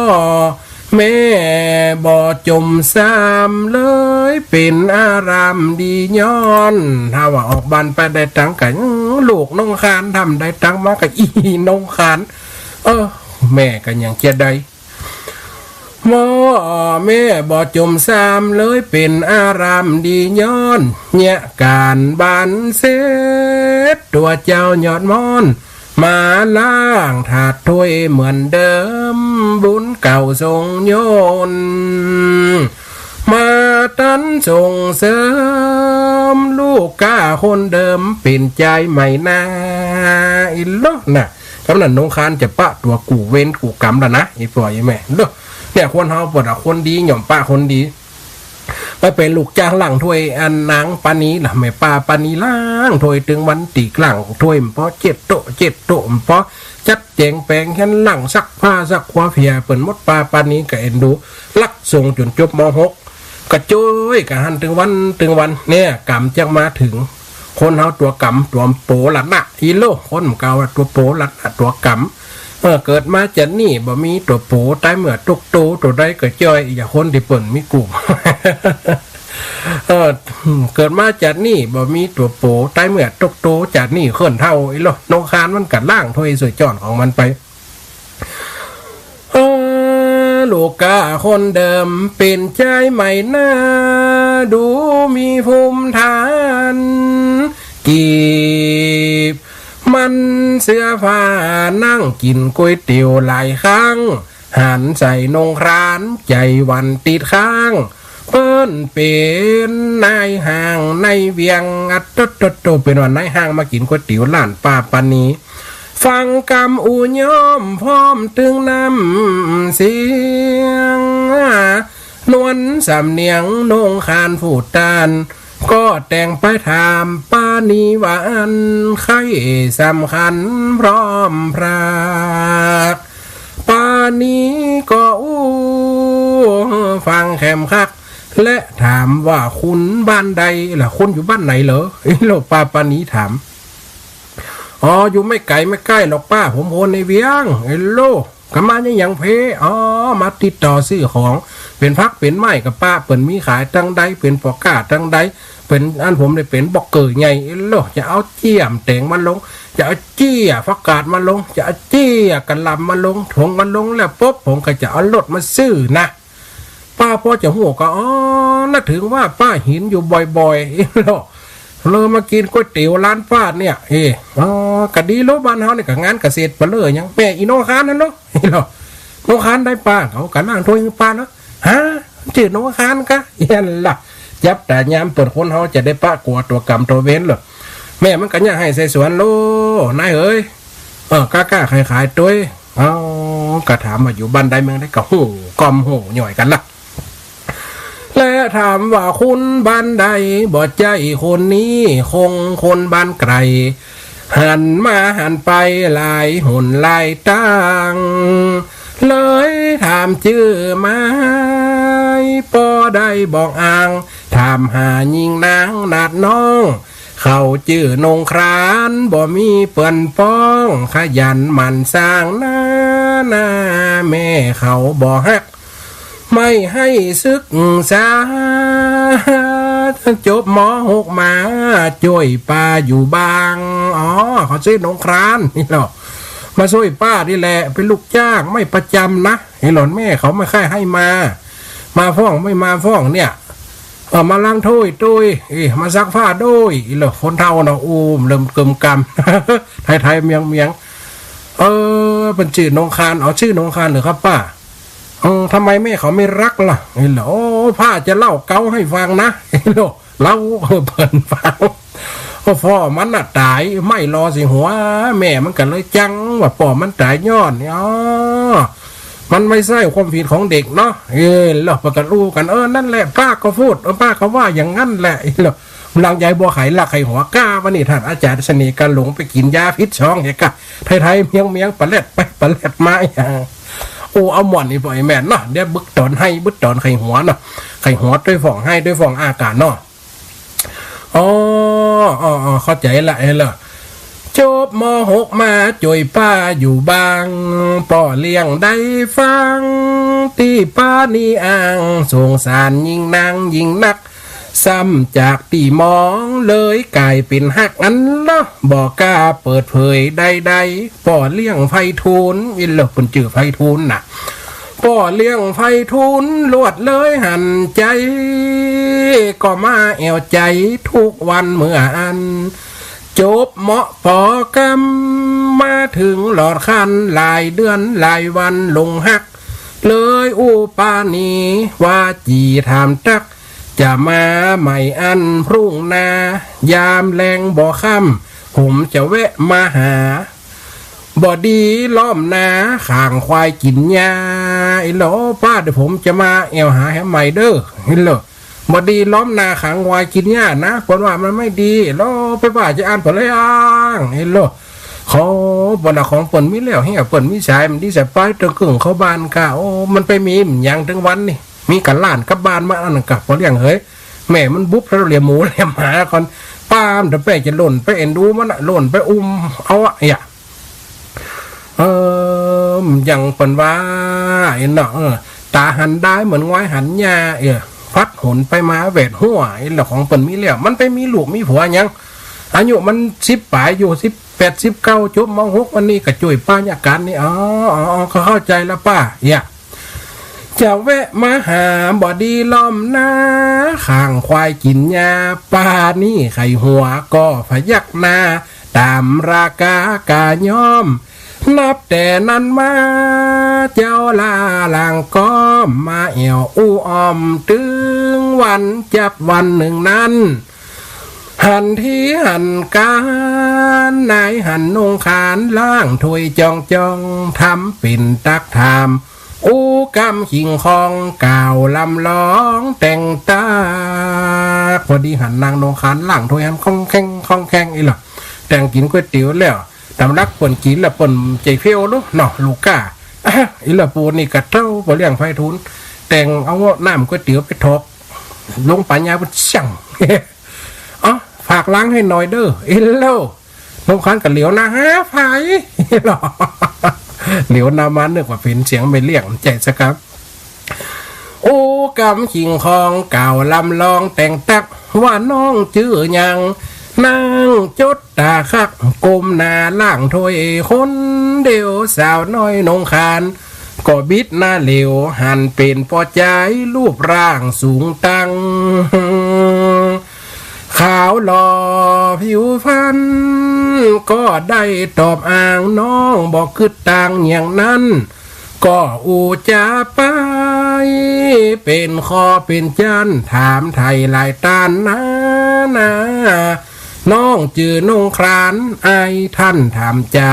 แม่บ่จ่มซ้ำเลยเป๋นอารามดีย้อน ถ้าว่าออกบ้านไปได้ตังค์ก็ อื้อ ลูกนงคานทำได้ตังค์มาก็อีนงคาน เออ แม่ก็ยังจะได้ บ่ แม่บ่จ่มซ้ำเลยเป๋นอารามดีย้อน เยียะก๋านบ้านเสร็จ ตั๋วเจ้ายอดม่อน มาล้างถาดถ้วยเหมือนเดิม บุญเก่าทรงโยน มาตันส่งเสริม ลูกก้าคนเดิมเป๋นจายใหม่นา อีโลนะ กำนั้นนงคานจะปะตั๋วกู้เวรกู้กรรมแล้วนะ อีป้ออีแม่ เด้อ เนี่ย คนเฮาเปิ้นอะ คนดีย่อมปะคนดี ไปเป๋นลูกจ้างล้างถ้วย อันนางปานีล่ะ แม่ป้าปานีล้างถ้วยตึงวัน ตี๋ล้างถ้วยบ่เจ็ดโต๊ะ เจ็ดโต๊ะบ่ จัดแจงแป๋งเฮือน ล้างซักผ้าซักครัวเผียเปิ้นหมด ป้าปานีก็เอ็นดู ฮักส่งจ๋นจบ ม.หก ก็จ้วยกะหั้นตึงวันตึงวัน เนี่ย กรรมจักมาเถิง คนเฮาตั๋วกรรมตั๋วโป๋ละนะ อีโล คนเก่าอะ ตั๋วโป๋ละนะ ตั๋วกรรม เออ เกิดมาจาตินี้บ่มีตั๋วโป๋ ต๋ายเมื่อตกโต ตั๋วใดก็จ้อย อย่าคนตี้เปิ้นมีกู้ เออ เกิดมาจาตินี้บ่มีตั๋วโป๋ ต๋ายเมื่อตกโต จาตินี้เคิ่นเฒ่า อีโล นงคานมันก็ล้างถ้วยส่วยจ้อนของมันไป เออ ลูกก้าคนเดิมเป๋นจายใหม่นา ดูมีภูมิฐาน กีบมันเสื้อผ้า นั่งกิ๋นก๋วยเตี๋ยวหลายครั้ง หันใส่นงคาน ใจ๋หวั่นติดค้าง เปิ้นเป๋นนายฮ้างในเวียง อะโตะโตะโต เป๋นว่านายฮ้างมากิ๋นก๋วยเตี๋ยวร้านป้าปานี ฟังกำอู้ย้อมพร้อมตึงน้ำเสียง นวลสำเนียงนงคานผู้ต้าน ก็แต่งไปถามปานีว่าอั้น ใค่สำคัญพร้อมพราก ปานีก็อู้ฟังแคมคัก และถามว่าคุณบ้านใดล่ะ คุณอยู่บ้านไหนเหรอ เอ้ย โล ป้าปานีถาม อ๋อ อยู่ไม่ไก๋ไม่ใก้หรอกป้า ผมคนในเวียง เอ้ย โล ก็มายังหยังเพ อ๋อ มาติดต่อซื้อของ เป๋นผักเป๋นไม้ก็ป้า เปิ้นมีขายตังใด เป๋นป้อก๊าตังใด เป๋นอันผมได้เป๋นบล็อกเกอร์ใหญ่ เอ้ย โล จะเอาเจี้ยมะแตงมาลง จะเอาเจี้ยผักกาดมาลง จะเอาเจี้ยกะหล่ำมาลง ถงมาลงแล้วปุ๊บ ผมก็จะเอารถมาซื้อนะ ป้าพอจะฮู้ก็ อ๋อ น่าถึงว่าป้าเห็นอยู่บ่อยๆ เอ้ย โล เลยมากิ๋นก๋วยเตี๋ยวร้านป้าเนี่ย เอ้ย อ๋อ ก็ดีโล บ้านเฮานี่ก็งานเกษตรเปิ้นเลย ยังแม่อีนงคานนั่นเนาะ เอ้ย โล นงคานใดป้า เขาก็ล้างถ้วยหื้อป้าเนาะ ฮะ จื้อนงคานกะ เอี้ยนล่ะ จั๊บตายามเปิ้นคนเฮาจะได้ปะกั๋วตั๋วกรรมตั๋วเวรเหรอ แม่มันก็ย่างไฮ่ใส่สวนโล นายเอ๋ย เออ ก๊าๆ ขายๆ ตวย เอ้า ก็ถามว่าอยู่บ้านใดเมืองใด ก็ฮู้ก้อมฮู้ย่อยกั๋นละ และถามว่าคุณบ้านใด บ่ใจ้คนนี้ คงคนบ้านไก๋ หันมาหันไปหลายหนหลายตาง เลยถามจื้อไม้ ป้อได้บอกอ้าง ถามหาญิงนางนาดน้อง เขาจื้อนงคาน บ่มีเปื้อนป้อง ขยันหมั่นสร้างนานา แม่เขาบ่ฮัก ไม่ให้ศึกษา จบ ม.หก มา จ้วยป้าอยู่บ้าง อ๋อ เขาจื้อนงคานนี่เหรอ มาจ้วยป้านี่แหละ เป๋นลูกจ้างไม่ประจำนะ ไอ้หล่อนแม่เขาไม่ค่อยให้มา มาฟ้องไม่มาฟ้องเนี่ย เออ มาล้างถ้วยตวย เอ้ย มาซักผ้าตวย อีหล่อคนเฒ่าเนาะ อู้ เริ่มเกิมกำ ไทยๆ เมียงๆ เออ เปิ้นจื้อนงคาน เอาจื้อนงคานเหรอครับป้า เออ ทำไมแม่เขาไม่รักล่ะ ไอ้หล่อ โอ้ ป้าจะเล่าเก๊าให้ฟังนะ ไอ้หล่อ เล่า เออ เปิ้นฟัง โอ้ ป้อมันน่ะต๋าย ไหม้ลอใส่หัว แม่มันก็เลยจั้งว่าป้อมันต๋ายย้อนเนี่ย อ๋อ มันไม่ใช่ความผิดของเด็กเนาะ เออ แล้วเปิ้นก็อู้กั๋น เออ นั่นแหละ ป้าก็พูด เออ ป้าก็ว่าอย่างนั้นแหละ แล้วหลังยายบัวไขหลักไขหัวก้า วันนี้ท่านอาจารย์เสน่ห์กาหลงไปกิ๋นยาผิดซองเหียกะ ไทยๆ เมียงๆ ปะแลดไปปะแลดมา อย่าง โอ้ เอาม่วนนี่ป้อไอ้แม่นเนาะ เดี๋ยวบึกต๋อนไห้ บึกต๋อนไขหัวเนาะ ไขหัวตวยฟ้องไห้ ตวยฟ้องอาก๋านเนาะ อ๋อ อ๋อ อ๋อ เข้าใจ๋ละ เอ้ย ละ จบ ม.หก มาจ้วยป้าอยู่บ้าง ป้อเลี้ยงได้ฟัง ตี้ป้านี้อ้าง สงสารยิ่งนางยิ่งนัก ซ้ำจากตี้มองเลยก๋ายเป๋นฮักอั้นลอ บ่กล้าเปิดเผยใดๆ ป้อเลี้ยงไพฑูรย์ อิเหล่อ เปิ้นจื้อไพฑูรย์น่ะ ป้อเลี้ยงไพฑูรย์ลวดเลยหันใจ๋ ก็มาแอ่วใจ๋ทุกวันเมื่ออั้น จบ ม.ป.กำ มาเถิงหลอดคัน หลายเดือนหลายวันลงฮัก เลยอู้ป้านี้ว่าจี๋ถามตั๊ก จะมาใหม่อั้นพรุ่งนา ยามแลงบ่ค่ำ ผมจะแวะมาหา บ่ดีล้อมนา ข้างควายกิ๋นหญ้า อิเหล่อ ป้า เดี๋ยวผมจะมาแอ่วหาแหมใหม่เด้อ อิเหล่อ บ่ดีล้อมนา ข้างควายกิ๋นหญ้านะ เปิ้นว่ามันไม่ดี แล้วไปว่าจะอั้นเปิ้นเลยอ้าง อิเหล่อ เขา บ่นะ ของเปิ้นมีแล้วเหีย เปิ้นมีสาย มันดีสายไป เถิงกึ่งเข้าบ้านก่า โอ้ มันไปมีหยังเถิงวันนี้ มีก้าหล้านกลับบ้านมาอั้นก่า ป้อเลี้ยงเฮย แม่มันบุบแล้วเลียหมูเลียหมาก่อน ป้ามันจะไปจะหล่นไปเอ็นดูมันน่ะ หล่นไปอุ้มเอาอะ เอีย เออ อย่างเปิ้นว่า เอ็นเนาะ เออ ต๋าหันดายเหมือนควายหันหญ้า เออ ฟัดหนไปมาแหวดหัว เอ็นเนาะ ของเปิ้นมีแล้ว มันไปมีลูกมีผัวหยัง อายุมันสิบป๋ายอยู่ สิบแปด สิบเก้า จบ ม.หก วันนี้ก็จ้วยป้าเนี่ยก๋านนี้ อ๋อ อ๋อ อ๋อ ก็เข้าใจ๋แล้วป้า เอีย จะแวะมาหา บ่ดีล้อมนา ข้างควายกิ๋นหญ้า ป้านี้ใค่หัวก็พยักหน้า ต๋ามราคาก๋ายอม นับแต่นั้นมา เจ้าล่าหลังก้อม มาแอ่วอู้อ้อม เถิงวันจับวันนึ่งนั้น หันทีหันก๋าน นายหันนงคาน ล้างถ้วยจ้องๆ ทำเป๋นตั๊กถาม อู้กำขิงคอง กล่าวลำลองแต่งตั๊ก พอดีหันนางนงคาน ล้างถ้วยหันค่องแค่งค่องแค่ง อิเหล่อ แต่งกิ๋นก๋วยเตี๋ยวแล้ว ต๋ามหลักเปิ้นกิ๋นแล้วเปิ้นใจ๋เฟลเนาะ เนาะ ลูก้า อะ อิเหล่อ ปูนี่ก็เต้า ป้อเลี้ยงไพฑูรย์ แต่งเอาน้ำก๋วยเตี๋ยวไปถอก ลงป๋ายาเปิ้นสั่ง อ๋อ ฝากล้างหื้อหน่อยเด้อ อิเหล่อ นงคานก็เหลียวหน้าหาใผ เหลียวหน้ามา นึกว่าเป๋นเสียงแม่เลี้ยง ใจ๋สักกำ อู้กำขิงคอง กล่าวลำลองแต่งตั๊ก ว่าน้องจื้อหยัง นั่งจดต๋าคัก ก้มหน้าล้างถ้วยคนเดียว สาวน้อยนงคาน ก็บิดหน้าเหลียว หันเป๋นป้อจาย รูปร่างสูงตั้ง ขาวหล่อผิวพรรณ ก็ได้ตอบอ้าง น้องบ่กึ๊ดต่างอย่างนั้น ก็อู้จ๋าไป เป๋นข้อเป๋นจั้น ถามไถ่หลายต้านนานา น้องจื้อนงคาน อ้ายท่านถามจ๋า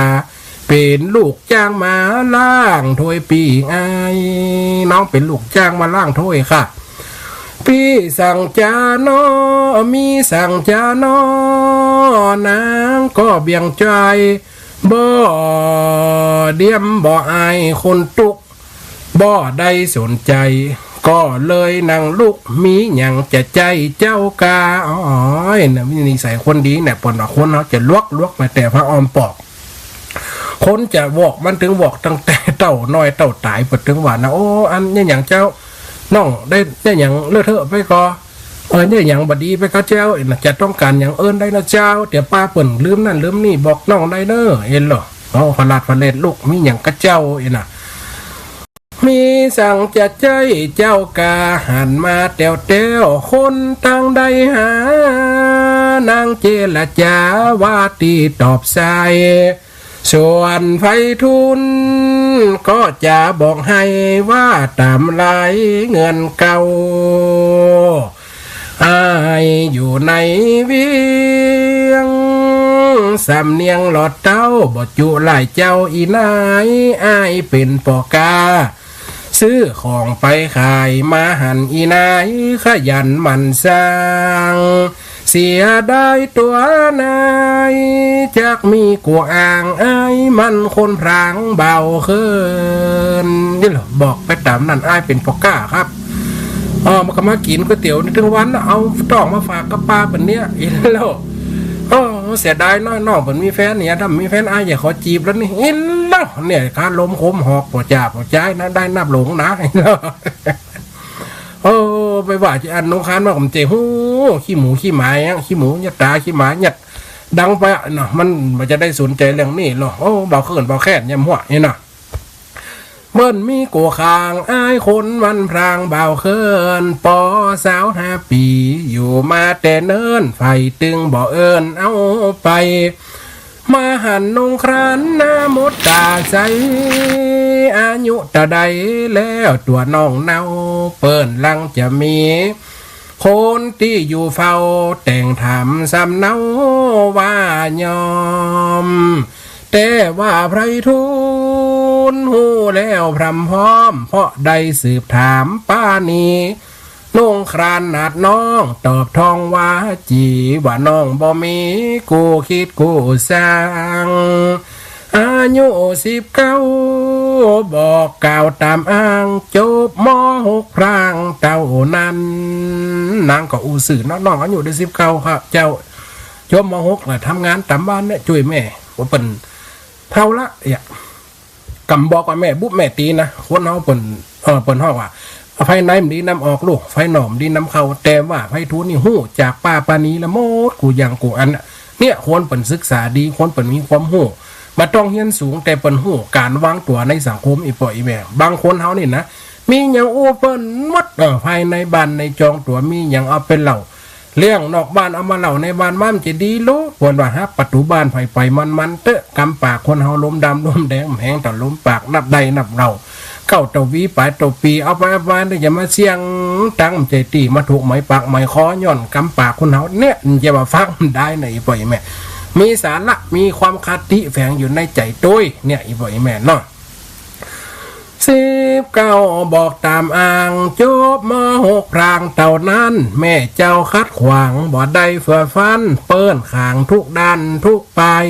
เป๋นลูกจ้างมาล้างถ้วยปี้อ้าย น้องเป๋นลูกจ้างมาล้างถ้วยค่ะ ปี้สังจ๋าน้อ มีสังจ๋าน้อ นางก็เบี่ยงใจ๋ บ่เดียมบ่อายคนตุ๊ก บ่ได้สนใจ๋ ก็เลยนั่งลุก มีหยังจะใจ๊เจ้ากา อ๋อย นะ มีนิสัยคนดีเนี่ย เปิ้นว่าคนเฮาจะลวก ลวกมาแต่ผ้าอ้อมปอก คนจะวอกมันเถิงวอกตั้งแต่เต้าน้อยเต้าต๋าย เปิ้นเถิงว่านะ โอ้ อันเนี่ยหยังเจ้า น้องได้เนี่ยหยังเลอะเทอะไปก่อ เออ เนี่ยหยังบ่ดีไปก่อเจ้า จะต้องก๋านหยังเอิ้นได้นะเจ้า เดี๋ยวป้าเปิ้นลืมนั่นลืมนี่บอกน้องได้เน้อ เอ็นเหล่อ เนาะ พลาดพลาดลูก มีหยังก่อเจ้า เอ็นน่ะ มีสังจะใจ๊เจ้ากา หันมาแต๊วแต๊ว คนตังใดหา นางเจรจาว่าตี้ตอบสาย ส่วนไพฑูรย์ก็จะบอกหื้อว่าต๋ามลายเฮือนเก่า อ้ายอยู่ในเวียง สำเนียงหลอดเต้า บ่จุหลายเจ้าอีนาย อ้ายเป๋นป้อก๊า ซื้อของไปขาย มาหันอีนาย ขยันหมั่นสร้าง เสียดายตัวนาย จักมีกั๋วอ่าง อ้ายมันคนพลางเบาเขิน นี่เหล่อ บอกไปต๋ามนั้น อ้ายเป๋นป้อก๊าครับ อ๋อ มันก็มากิ๋นก๋วยเตี๋ยวนี่เถิงวัน เอาต๊องมาฝากกับป้าเปิ้นเนี่ย เอ็นเหล่อ อ๋อ เสียดายน้อย น้องเปิ้นมีแฟนเนี่ย ถ้ามีแฟนอ้ายจะขอจีบแล้วนี่ เห็นแล้วเนี่ย คาลมคมหอก บ่จ่าบ่จ้ายนะ ได้นับหลงนะ โอ้ ไปว่าจะอันนงคานว่าผมเจ๋ง โอ้ ขี้หมูขี้หมาอะ ขี้หมูยัดต๋า ขี้หมายัดดังไปอะเนาะ มันบ่จะได้สนใจ๋เรื่องนี้หรอก โอ้ บ่าเขินบ่าแค้นยำหัวนี่เนาะ เปิ้นมีกั๋วข้าง อ้ายคนวันพราง บ่าวเขิน ปอสาวห้าปี๋ อยู่มาแต่เนิ่น ใผตึงบ่เอิ้นเอาไป มาหันนงครานหน้ามดต๋าใส อายุเต้าใดแล้วตั๋วน้องเนา เปิ้นลังจะมี คนตี้อยู่เฝ้า แต่งถามซ้ำเนาว่ายอม แต่ว่าไพรทูลฮู้แล้วพร่ำพร้อม เพราะได้สืบถามป้านี นงครานนาดน้อง ตอบทองว่าจี๋ ว่าน้องบ่มีกู้คิดกู้สัง อายุสิบเก้า บอกกล่าวต๋ามอ้าง จบ ม.หก พรางเต้านั้น นางก็อู้ซื่อเนาะ น้องอายุได้สิบเก้าครับเจ้า จบ ม.หก แล้วทำงานต๋ามบ้านเนี่ย จ้วยแม่ ว่าเปิ้นเฒ่าละเนี่ย กำบอกว่าแม่บุบแม่ตีนะ คนเฮาเปิ้น เอ่อ เปิ้นฮ้องว่า ไฟในมันดีนำออกลูก ไฟนอกมันดีนำเข้า แต่ว่าไพรทูลนี่ฮู้จากป้าปานีละหมด กู้อย่างกู้อันน่ะ เนี่ย คนเปิ้นศึกษาดี คนเปิ้นมีความฮู้ บ่ต้องเฮียนสูง แต่เปิ้นฮู้ก๋านวางตั๋วในสังคม อี่ป้ออี่แม่ บางคนเฮานี่นะ มีหยังอู้เปิ้นหมด เออ ภายในบ้านในจองตั๋ว มีหยังเอาไปเล่า เรื่องนอกบ้านเอามาเล่าในบ้าน มันจะดีโลด ควรว่าฮับประตู๋บ้านไผไปมันๆ เต๊อะ กำปากคนเฮาลมดำลมแดง แหงต่อลมปากนับได้นับเล่า เก้าต่อวี ป๋ายต่อปี๋ เอาไปเอามา จะมาเสี้ยงตังค์ มันจะตี้มาถูกไหมปากไหมคอ ย้อนกำปากคนเฮาเนี่ย มันจะมาฟังมันได้นะ อี่ป้ออี่แม่ มีสาระ มีความคติแฝงอยู่ในใจ๋ตวยเนี่ย อี่ป้ออี่แม่เนาะ สิบเก้า บอกต๋ามอ้าง จบ ม.หก พรางเต้านั้น แม่เจ้าขัดขวาง บ่ได้เฟื่อฟัน เปิ้นขางทุกด้านทุกปาย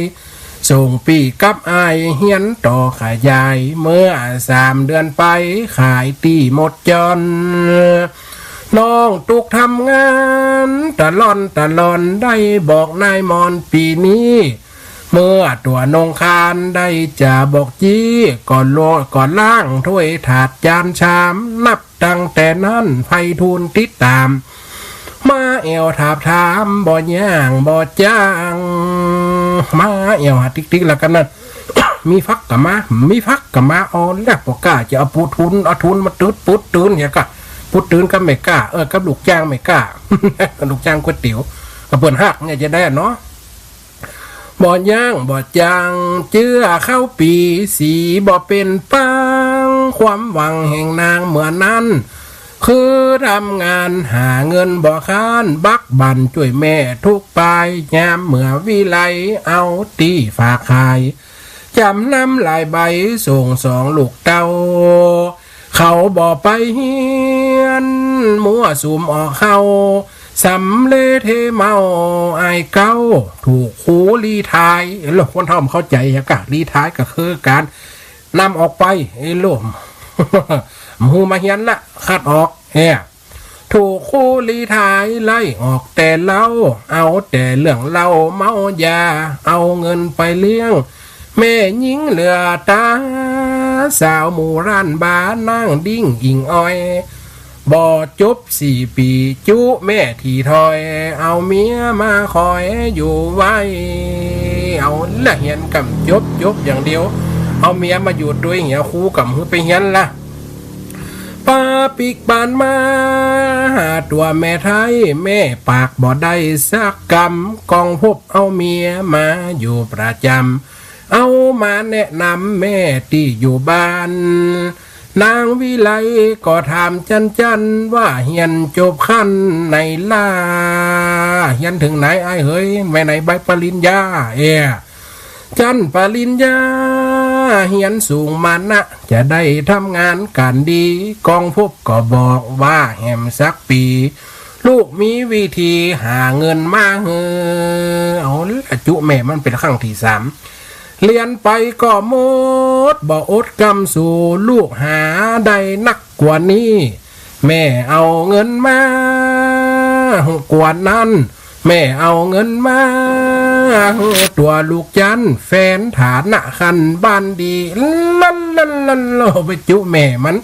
ส่งปี้กับอ้ายเฮียนต่อขยาย เมื่อสามเดือนไป ขายตี้หมดจ้อน น้องตุ๊กทำงานตะล่อนตะล่อน ได้บอกนายมอนปี๋นี้ เมื่อตั๋วนงครานได้จะบอกจี้ ก็โล ก็ล้างถ้วยถาดจานชาม นับตั้งแต่นั้นไพรทูลติดต๋าม มาแอ่วถามถาม บ่ย่างบ่จ๋าง มาแอ่วหาติ๊กติ๊กแล้วกันนะ มีฟักก็มา มีฟักก็มา เอาแล้ว บ่กล้าจะเอาปู๊ดทุน เอาทุนมาตุ๊ดปู๊ดตื่นเนี่ยกะ ปู๊ดตื่นกับแม่ก๊า เออ กับลูกจ้างแม่ก๊า ลูกจ้างก๋วยเตี๋ยว ก็เปิ้นฮักเนี่ยจะได้เนาะ บ่ย่างบ่จ๋าง เจื้อเข้าปี๋ สีบ่เป๋นปาง ความหวังแห่งนางเมื่อนั้น คือทำงานหาเงินบ่ค้าน บักบั่นจ้วยแม่ทุกปาย ยามเมื่อวิไลเอาตี้ฝากขาย จ๋ำนำหลายใบ ส่งสองลูกเต้า เขาบ่ไปเฮียน มั่วสุมออกเข้า สำเลเทเมาอ้ายเก๊า ถูกครูรีไทร์ เอ้ย คนเฒ่ามันเข้าใจ๋อะกะ รีไทร์ก็คือก๋านนำออกไป เอ้ย ลูก บ่หื้อมาเฮียนละ คัดออก เนี่ย ถูกครูรีไทร์ไล่ออกแต่เล่า เอาแต่เรื่องเหล้าเมายา เอาเงินไปเลี้ยง แม่ญิงเหลือต๋า สาวหมู่ร้านบาร์ นางดิ้งอิงอ้อย บ่จบสี่ปี๋ จุแม่ถี่ถ้อย เอาเมียมาคอยอยู่ไว้ เอาละ เฮียนก่ำจบ จบอย่างเดียว เอาเมียมาอยู่ตวยเหีย ครูก่ำหื้อไปเฮียนละ ปาปิ๊กบานมา หาตั๋วแม่ไท้ แม่ปากบ่ได้สักกำ กองพบเอาเมียมาอยู่ประจ๋ำ เอามาแนะนำแม่ตี้อยู่บ้าน นางวิไลก็ถามจั้นๆ ว่าเฮียนจบขั้นไหนล่ะ เฮียนเถิงไหนอ้ายเหย แม่ไหนใบปริญญา เอ้ย จั้นปริญญา เฮียนสูงมานะ จะได้ทำงานก๋านดี กองพบก็บอกว่าแหมสักปี๋ ลูกมีวิธีหาเงินมาหื้อ เอาละ จุแม่มันเป๋นครั้งตี้สาม เฮียนไปก็หมด บ่อดกำสู้ ลูกหาได้นักกว่านี้ แม่เอาเงินมา กว่านั้น แม่เอาเงินมา ตัวลูกจันแฟนฐานะคันบ้านดี ลันลันลันลอ ไปจุแม่มัน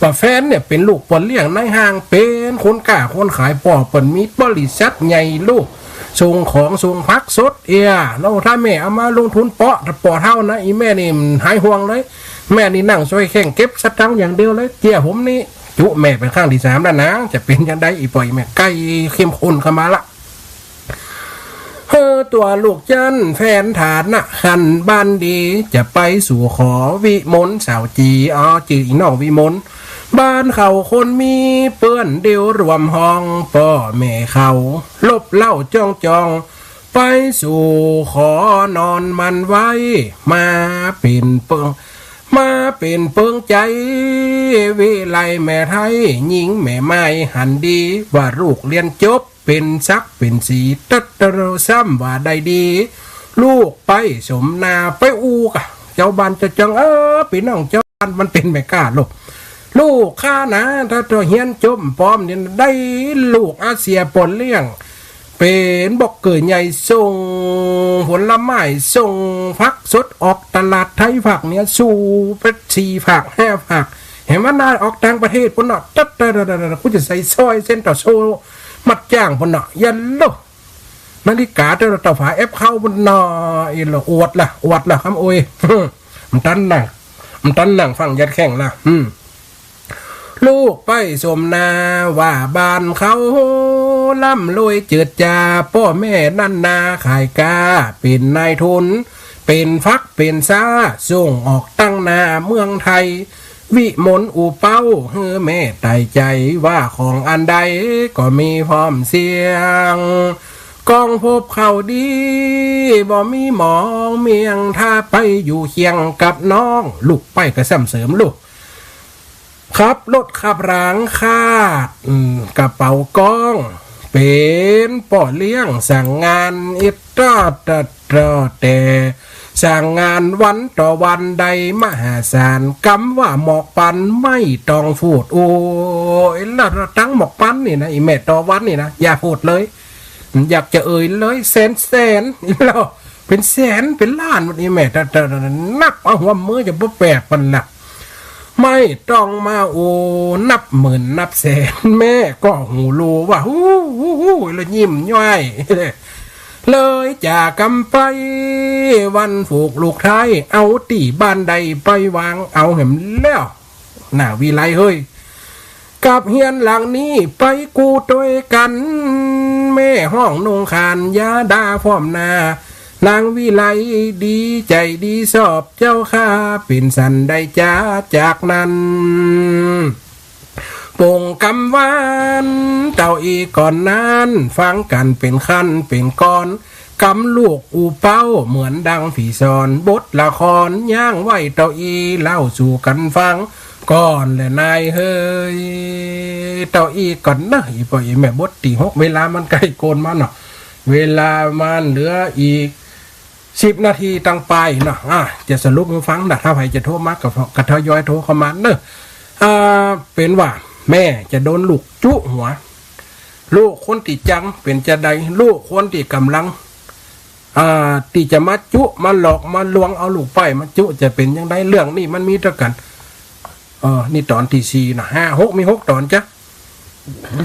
ว่าแฟนเนี่ยเป๋นลูกป้อเลี้ยงนายฮ้าง เป๋นคนก้าคนขาย ป้อเปิ้นมีบริษัทใหญ่ลูก ส่งของส่งผักสดเอี้ย แล้วถ้าแม่เอามาลงทุนเปาะ ถ้าเปาะเฒ่านะ อี่แม่นี่หายห่วงเลย แม่นี่นั่งซอยแข้งเก็บสตางค์อย่างเดียวเลย เตี้ยผมนี่ จุแม่เป๋นครั้งตี้สามแล้วนะ จะเป๋นจังใด อี่ป้ออี่แม่ ใก้เข้มข้นเข้ามาละ เฮ้อ ตัวลูกจันแฟนฐานะคันบ้านดี จะไปสู่ขอวิมลสาวจี อ๋อ จื้ออี่น้องวิมล บ้านเขาคนมีเปื้อนเดียวรวมห้อง ป้อแม่เขาลบเล่าจ้องจอง ไปสู่ขอนอนมันไว้ มาเป๋นเปิง มาเป๋นเปิงใจ๋ วิไลแม่ไท้ ญิงแม่ไม้หันดี ว่าลูกเฮียนจบ เป๋นศักดิ์เป๋นศรี ตัดเตอซ้ำว่าได้ดี ลูกไปสมนาไปอู้กะ เจ้าบ้านเจ้าจอง เออ ปี้น้องเจ้าบ้านมันเป๋นแม่ก๊าลูก ลูกข้านะ ถ้าเฮาเฮียนจบป้อมเนี่ย ได้ลูกอาเซียป้อเลี้ยง เป๋นบล็อกเกอร์ใหญ่ ส่งผลไม้ ส่งผักสดออกตลาดไทยภาคเหนือ สู่ไปสี่ภาคห้าภาค แหมมันน่าออกต่างประเทศปู้นเนาะ ตัดๆๆๆ กูจะใส่สร้อยเส้นต่อโซ่ มัดจ้างปู้นเนาะ ยันโล นาฬิกาเต้าเต้าฝาแอปเข้าปู้นเนาะ อีหล่ออวดละ อวดละ กำโอย มันตันนั่ง มันตันนั่งฟังยัดแข้งละ อืม ลูกไปสมนาว่าบ้านเขาร่ำรวยเจิดจา ป้อแม่นั้นนาขายก๊า เป๋นนายทุน เป๋นฟักเป๋นซ้า ส่งออกตังหน้าเมืองไทย วิมลอู้เป้าหื้อแม่ใต้ใจ๋ ว่าของอันใดก็มีพร้อมเสี้ยง ก้องพบเข้าดี บ่มีหมองเมี่ยง ถ้าไปอยู่เคียงกับน้อง ลูกไปกะซ้ำเสริมลูก ขับรถขับรางคาด อืม กระเป๋าก้อง เป๋นป้อเลี้ยงสั่งงานอิดตอดตอดตอดแต่ สั่งงานวันต่อวันได้มหาศาล กำว่าหมอกปันไม่ต้องพูด โอ้ย แล้วตังหมอกปันนี่นะ อี่แม่ ต่อวันนี่นะ อย่าพูดเลย อยากจะเอ่ยเลย แสนแสน แล้วเป๋นแสนเป๋นล้าน อี่แม่ แต่ แต่ แต่นับเอาหัวมือจะบ่แปดปันละ ไม่ต้องมาโอ้ นับหมื่นนับแสน แม่ก็ฮู้ฮู้ว่า ฮู้ ฮู้ ฮู้ แล้วยิ้มย้อย เลยจากกำไป วันผูกลูกไท้ เอาตี้บ้านใดไปวาง เอาแหมแล้ว น่าวิไลเฮ้ย กับเฮือนหลังนี้ไปกู้ตวยกั๋น แม่ฮ้องนงคานยาดาพร้อมหน้า นางวิไลดีใจ๋ดีชอบเจ้าข้า เป๋นสันได้จ๋าจากนั้น ปงกำวาน เต้าอี้ก่อนนั้น ฟังกั๋นเป๋นขั้นเป๋นกอน กำลูกอู้เป้าเหมือนดังผีสอน บทละครย่างไหว้เต้าอี้ เล่าสู่กั๋นฟังก่อนแหละนายเฮย เต้าอี้ก่อนเน่อ อี่ป้ออี่แม่ บทตี้หก เวลามันใก้โกนมาเนาะ เวลามันเหลืออีกสิบนาทีตังปลายเนาะ อ่า จะสรุปหื้อฟังนะ ถ้าใผจะโทรมาก็ ก็ทยอยโทรเข้ามาเน่อ อ่า เป๋นว่าแม่จะโดนลูกจุหัว ลูกคนตี้จังเป๋นจาใด ลูกคนตี้ก่ำลัง อ่า ตี้จะมาจุมาหลอกมาลวงเอาลูกป้อยมาจุจะเป๋นจังใด เรื่องนี้มันมีตวยกั๋น เออ นี่ต๋อนตี้สี่นะ ห้า หก มีหกต๋อนจ๊ะ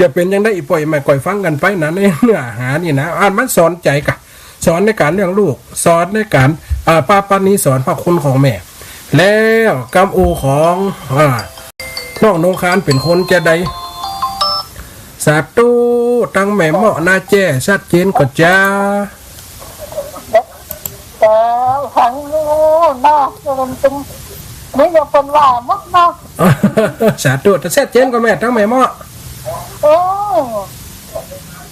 จะเป๋นจังใด อี่ป้ออี่แม่ ก้อยฟังกั๋นไปนะ ในเนื้อหานี่นะ อันมันสอนใจ๋กะ สอนในก๋านเลี้ยงลูก สอนในก๋าน อ่า ปาปานี สอนพระคุณของแม่ แล้วกำอู้ของ อ่า น้องนงคานเป๋นคนจาใด สาธุ ตังแม่เมาะนาแจ้ ชัดเจนก่อจ๊า เจ้า ฟังอยู่เนาะ มันเป๋น นี่ยังเป๋นว่าหมดเนาะ สาธุ แต่ชัดเจนก่อแม่ ตังแม่เมาะ เออ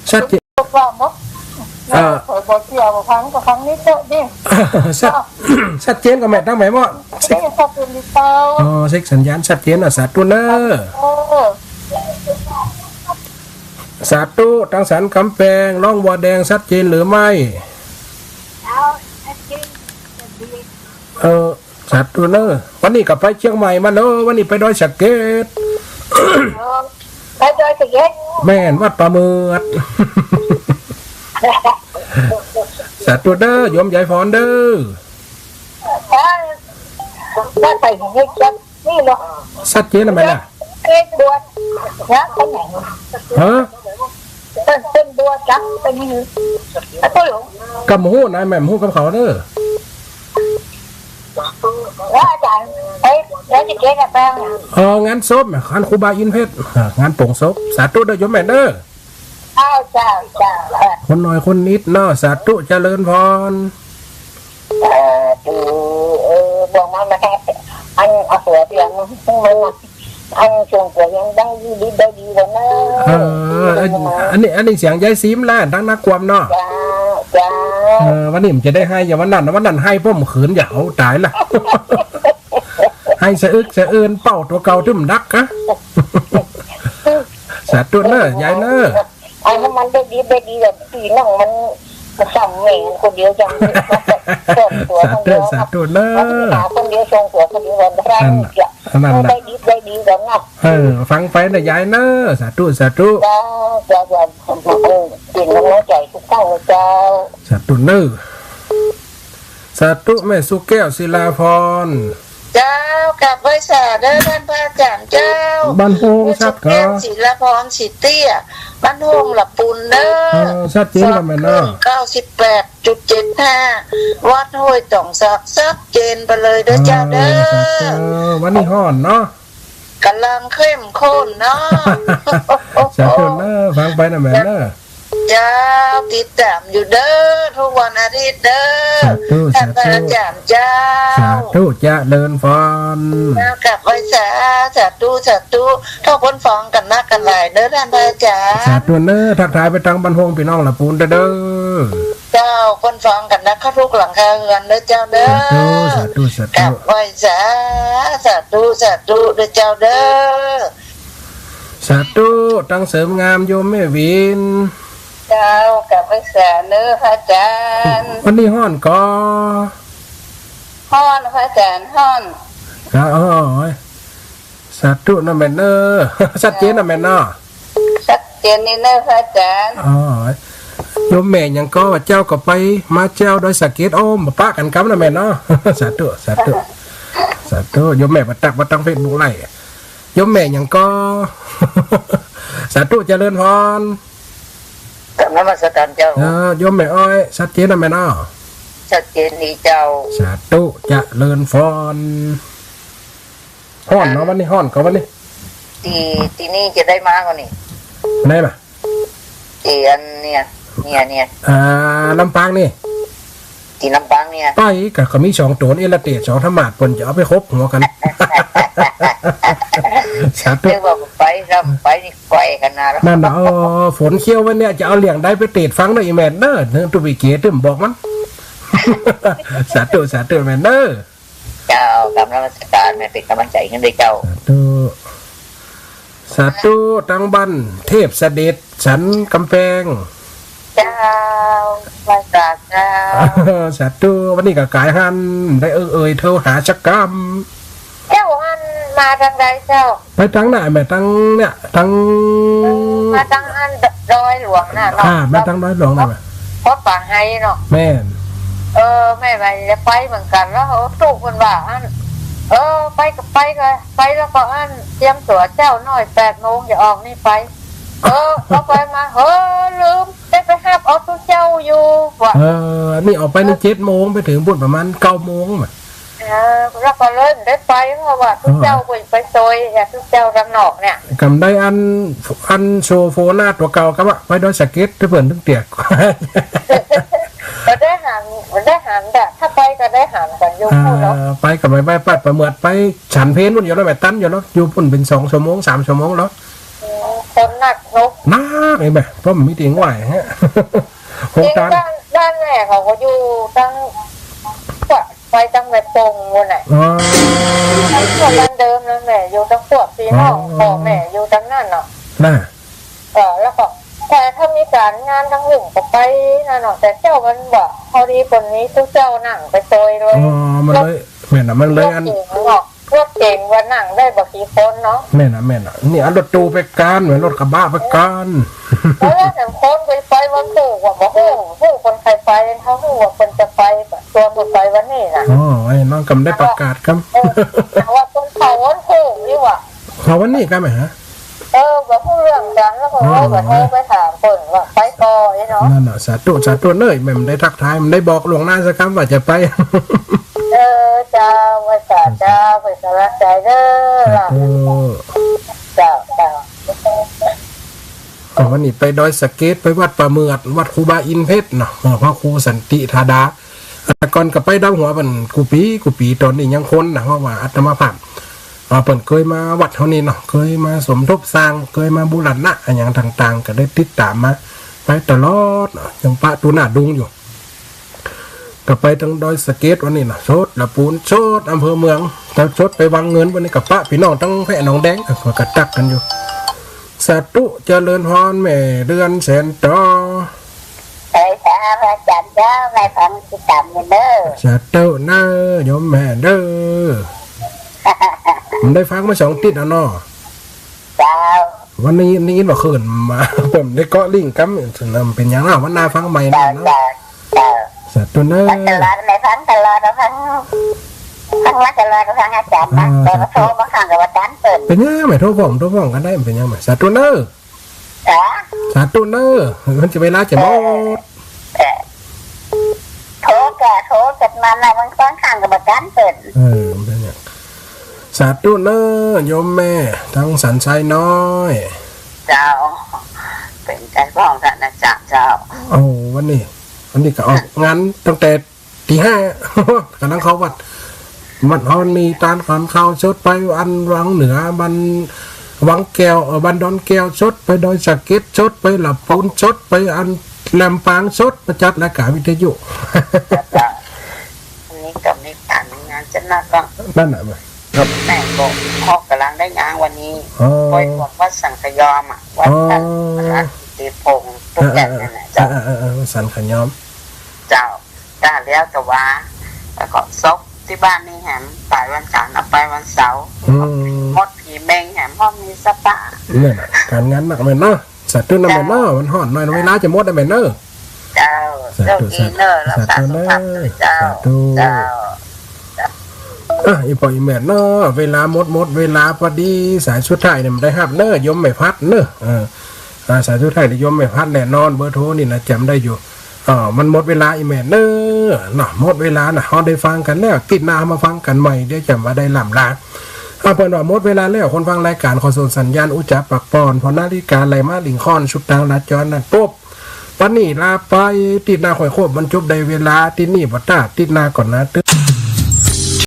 ชัดเจน เป๋นว่าหมด อ่า ข้อยบ่เจื้อ บ่ฟังก็ฟังนี่เต๊อะนี่ ชัด ชัดเจนก่อแม่ ตังแม่เมาะ เช็ค นี่ชัดเจนดีเจ้า อ๋อ เช็คสัญญาณชัดเจนเนาะ สาธุเน่อ เออ สาธุ ตังสันกำแปง ร้องบัวแดง ชัดเจนหรือไม่ เออ สาธุเน่อ วันนี้ก็ไปเจียงใหม่มาเน่อ วันนี้ไปดอยสะเก็ด เออ ไปดอยสะเก็ด แม่น วัดป่าเมือด สาธุเด้อ โยมยายพรเด้อ เออ ว่าไปเห็นไอ้เจี๊ยบนี่เนาะ ชัดเจนแล้วไหมล่ะ เฮ็ดบวชนะ ไปไหน ฮะ เปิ้น เปิ้นบวชจ้ะ เปิ้นนี่ ไอ้พ่อหลวง ก็บ่ฮู้นะ แม่บ่ฮู้กับเขาเด้อ แล้วอาจารย์ เอ้ย แล้วจะเจ๊กับแป้งอะ เออ งานศพ งานครูบาอินทร์เพชร อ่า งานโปงศพ สาธุเด้อโยมแม่เด้อ อ้าว เจ้า เจ้า เออ คนน้อยคนนิดเนาะ สาธุเจริญพร เออ คือ เออ บอกมา มาแค่ อันเอาหัวเตียงมัน อันส่งหัวยังได้ดี ได้ดีกว่านะ เออ อัน อันนี้ อันนี้เสียงยายซิมล่ะ ทั้งนักความเนาะ เจ้า เจ้า เออ วันนี้มันจะได้ไห้ อย่าวันนั้นนะ วันนั้นไห้ป้อมเขิน อย่าเอาตายละ ไห้สะอึกสะอื้น เป้าตั๋วเก่าตึ้มดักกะ สาธุเน้อยายเน้อ ไอ้น้ำมันได้ดี ได้ดีแบบพี่น้องมัน มันซ้ำแม่งคนเดียวจัง ส่งตัวคนเดียว สาธุ สาธุเน้อ หาคนเดียว ส่งตัวคนเดียว วันพระ นั่น นี่จ้ะ นั่นน่ะ ได้ดี ได้ดีกันนะ เออ ฟังไปนะยายเน้อ สาธุ สาธุ เจ้า เจ้า เจ้า เออ เป็นกำลังใจทุกท่านนะเจ้า สาธุเน้อ สาธุแม่สุแก้ว ศิลาพร เจ้า กราบไหว้สาเด้อท่านพระอาจารย์เจ้า บ้านโฮง แม่สุแก้ว ชัดก่อ ศิลาพร ศรีเตี้ย บ้านโฮงละปูนเน้อ เออ ชัดเจนกว่าแม่เนาะ เก้าสิบแปดจุดเจ็ดห้า วัดห้วยตองสัก ชัดเจนไปเลยเด้อเจ้าเด้อ เออ สาธุ วันนี้ฮ้อนเนาะ กำลังเข้มข้นเนาะ สาธุเน้อ ฟังไปนะแม่เน้อ เจ้า ติดตามอยู่เด้อ ทุกวันอาทิตย์เด้อ สาธุ ท่านพระอาจารย์เจ้า สาธุ เจริญพร เจ้า กราบไหว้สา สาธุ สาธุ เฮาเปิ้นฟังกั๋นนักกั๋นหลายเด้อท่านพระอาจารย์ สาธุเน้อ ทักทายไปตางบ้านโฮงปี้น้องละปูนเด้อ เจ้า เปิ้นฟังกั๋นนักเข้าทุกหลังคาเฮือนเด้อเจ้าเด้อ สาธุ สาธุ สาธุ กราบไหว้สา สาธุ สาธุเด้อเจ้าเด้อ สาธุ ตางเสริมงามโยมแม่วิน เจ้า กราบไหว้สาเน้อพระอาจารย์ วันนี้ฮ้อนก่อ ฮ้อนพระอาจารย์ ฮ้อน ครับ โอ้ย สาธุนะแม่เน้อ ชัดเจนนะแม่เนาะ ชัดเจนนี่เน้อพระอาจารย์ อ๋อ โยมแม่หยังก่อ ว่าเจ้าก็ไปมาเจ้าดอยสะเก็ด โอ้ บ่ปะกั๋นกำนะแม่เนาะ สาธุ สาธุ สาธุ โยมแม่บ่ตัก บ่ตักเฟซบุ๊กไลฟ์ โยมแม่หยังก่อ สาธุ เจริญพร กราบนมัสการเจ้า เออ โยมแม่อ้อย ชัดเจนนะแม่เนาะ ชัดเจนดีเจ้า สาธุ เจริญพร ฮ้อนเนาะ วันนี้ฮ้อนก่อวันนี้ ตี้ ตี้นี่จะได้มาก่อนี่ ไหนล่ะ ตี้อันเนี่ย เนี่ย เนี่ย อ่า ลำปางนี่ ตี้ลำปางเนี่ย ไปก็ ก็มีสองตั๋วนี่ละเตะ สองธรรมาสน์ เปิ้นจะเอาไปคบหัวกั๋น สาธุ นึกว่าไป ซ้ำไปนี่ ก้อยขนาดนั้น นั่นน่ะ เออ ฝนเขี้ยววันเนี้ย จะเอาเหลี่ยงใดไปเตะฟังเน้อ อีแม่เน้อ เน้อ ตุ๊บิเก๋ตึ้มบอกมัน สาธุ สาธุ แม่เน้อ เจ้า กราบนมัสการ แม่เป๋นกำลังใจ๋หื้อเด้อเจ้า สาธุ สาธุ ตางบ้านเทพเสด็จ สันกำแปง เจ้า ไหว้สาเจ้า สาธุ วันนี้ก็ก๋ายหั้น ได้เอ่ย เอ่ย โทรหาสักกำ เจ้าหั้นมาตางใดเจ้า ไปตางไหนแม่ ตางเนี่ย ตาง มาตางอันดอยหลวงน่ะเนาะ อ่า มาตางดอยหลวงน่ะแม่ เพราะป่าไฮเนาะ แม่น เออ แม่ว่าจะไปเหมือนกั๋น แล้วเขาตุ๊เปิ้นว่าอัน เออ ไปก็ไปก็ไป แล้วก็อันเตรียมตั๋วเจ๊าหน้อย แปดโมงจะออกนี่ไป เออ เอาไปมา เออ ลืม ได้ไปฮับเอาตุ๊เจ้าอยู่ ว่า เออ นี่ออกไปนี่เจ็ดโมง ไปเถิงปู๊นประมาณเก้าโมงน่ะ เออ แล้วก็เลยบ่ได้ไป เพราะว่าตุ๊เจ้าเปิ้นไปซอย ตุ๊เจ้าตางนอกเนี่ย กำได้อัน อันโซโฟนาตั๋วเก่ากำอะ ไปดอยสะเก็ด ตี้เปิ้นตึงเตียก ก็ได้หัน ได้หันแหละ ถ้าไปก็ได้หันกั๋นอยู่ อ่า พูดเนาะ ไปก็ไปไหว้ปาดประเมิด ไปฉันเพลปู๊นอยู่เนาะ แม่ตันอยู่เนาะ อยู่ปู๊นเป๋นสองชั่วโมง สามชั่วโมงเนาะ อืม คนนักเนาะ นักไอ้แม่ เพราะมันมีตี้ไหว้ฮะ โฮงตาน บ้าน บ้านแม่เขาก็อยู่ตาง ไปตางแม่ปงปู๊นน่ะ อ๋อ บ้านเดิมนั่นแหละ อยู่ตางพวกพี่น้อง อ๋อ พ่อแม่อยู่ตางนั้นเนาะ น่ะ เออ แล้วก็ แต่ถ้ามีก๋านงานตางลุ่มก็ไปนั่นเนาะ แต่เจ้ามันบ่ พอดีคนนี้ตุ๊เจ้านั่งไปซอยเลย อ๋อ มันเลย แม่นน่ะ มันเลยอัน รถเก๋งเนาะ รถเก๋งว่านั่งได้บ่กี่คนเนาะ แม่นน่ะ แม่นน่ะ นี่เอารถตู้ไปก่อน แม่นรถกระบะไปก่อน แล้วแม่นคนไป ไปวันพูกว่าบ่ฮู้ ฮู้คนใครไป เขาฮู้ว่าคนจะไป ชวนคนไปวันนี้น่ะ อ๋อ ไอ้น้องกำได้ประกาศครับ เออ แต่ว่าคนเขาวันพูกนี่หว่า เขาวันนี้ก็ไหมฮะ เออ ก็ฮู้เรื่องกัน แล้วก็ อ๋อ เออ ก็โทรไปถามเปิ้นว่าไปก่อไอ้เนาะ นั่นน่ะ สาธุ สาธุเน้อ แม่นได้ทักทาย แม่นได้บอกล่วงหน้าสักคำว่าจะไป เออ เจ้า ว่าสา เจ้า ไปสาระใจเด้อ สาธุ เจ้า เจ้า ก็วันนี้ไปดอยสะเก็ด ไปวัดป่าเหมือด วัดครูบาอินทร์เพชรเนาะ เออ พระครูสันติธาดา แต่ก่อนก็ไปดำหัวเปิ้นกู้ปี๋กู้ปี๋ ตอนนี้ยังคนนะ เพราะว่าอาตมาภาพ เอ่อ เปิ้นเกยมาวัดเฮานี่เนาะ เกยมาสมทบสร้าง เกยมาบูรณะอะหยังต่างๆ ก็ได้ติดตามมา ไปตลอดเนาะ ยังปะตูหน้าดุงอยู่ ก็ไปตังดอยสะเก็ดวันนี้เนาะ สดละปูน สดอำเภอเมือง แต่สดไปวังเงิน วันนี้ก็ปะปี้น้องตังแพะหนองแดง เออ ก็ตักกั๋นอยู่ สาธุ เจริญพร แม่เดือนแสนต๋อ เอ้ย เจ้า พระอาจ๋ารย์เจ้า แม่ฟังติดต๋ามอยู่เน้อ สาธุเน้อ โยมแม่เน้อ มันได้ฟังมาสองติ๊ดแล้วเนาะ เจ้า วันนี้ได้ยินว่าเขินมา ผมได้เกาะลิงก์กำ เป๋นหยังเนาะ วันหน้าฟังใหม่เนาะ เจ้า เจ้า สาธุเน้อ ฟังตลอด แม่ฟังตลอด ฟัง ฟังมาตลอด ฟังอาจ๋ารย์นะ อ่า แต่ว่าโทร สาธุ บางครั้งก็บ่ตันเปิ้น เป๋นหยัง แม่โทรฟ้อง โทรฟ้องกั๋นได้ เป๋นหยัง แม่ สาธุเน้อ จ๋า สาธุเน้อ มันจะเวลาจะหมด เออ โทรก็โทรเสร็จมานะ บางครั้งก็บ่ตันเปิ้น เออ มันเป๋นหยัง สาธุเน้อ โยมแม่ ตังสันทรายน้อย เจ้า เป๋นใจ๋ป้องท่านอาจ๋ารย์เจ้า โอ้ วันนี้ วันนี้ก็ออกงานตั้งแต่ ตีห้า กั๋นตังเข้าวัด วัดเฮามีตานขานข้าวสด ไปอันวังเหนือ บ้านวังแก้ว เอ่อ บ้านดอนแก้วสด ไปดอยสะเก็ดสด ไปละปูนสด ไปอันแหลมปางสด มาจัดรายก๋านวิทยุ อันนี้ก็มีก๋านมีงานจะนักก็ นั่นน่ะ ครับ แม่ก็ฮอกก๋ำลังได้งานวันนี้ อ๋อ ไปวัดสังขยอมอะ วัด อ๋อ พระรัตนติพงศ์ ตุ๊กแก่นั่นแหละเจ้า เออ เออ เออ เออ สังขยอม เจ้า จ้า แล้วแต่ว่า แล้วก็ศพตี้บ้านนี่แหม ต๋ายวันจันทร์ เอาไปวันเสาร์ อืม หมดผีเมงแหม ห้องมีสปา เนี่ยนะ ก๋านงานนักแม่เนาะ สาธุนะแม่เนาะ เจ้า มันฮ้อนหน่อย เวลาจะหมดแล้วแม่เนาะ เจ้า สาธุ โชคดีเนาะ สาธุ รักษาสุขภาพด้วยเจ้า สาธุ เจ้า อ่ะ อี่ป้ออี่แม่เนาะ เวลาหมด หมดเวลาปอดี สายสุดท้ายเนี่ยบ่ได้ฮับเนาะ โยมแม่พัดเนาะ เออ อ่า สายสุดท้ายเนี่ยโยมแม่พัดแน่นอน เบอร์โทรนี่นะ จ๋ำได้อยู่ อ่า มันหมดเวลาอี่แม่เนาะ เนาะ หมดเวลานะ เฮาได้ฟังกั๋นแล้ว ติ๊ดหน้ามาฟังกั๋นใหม่ เดี๋ยวจ๋ำบ่ได้ล่ำลา อ่า เปิ้นว่าหมดเวลาแล้ว คนฟังรายก๋านขอส่งสัญญาณอุจจาปากปอน พอนาฬิกาไหลมาหลิงค่อน สุดตางลาจรนั่นปุ๊บ ปันนี้ลาไป ติ๊ดหน้าค่อยคบ มันจบได้เวลา ติ๊ดนี้บ่ต้า ติ๊ดหน้าก่อนนะ ตึ๊ด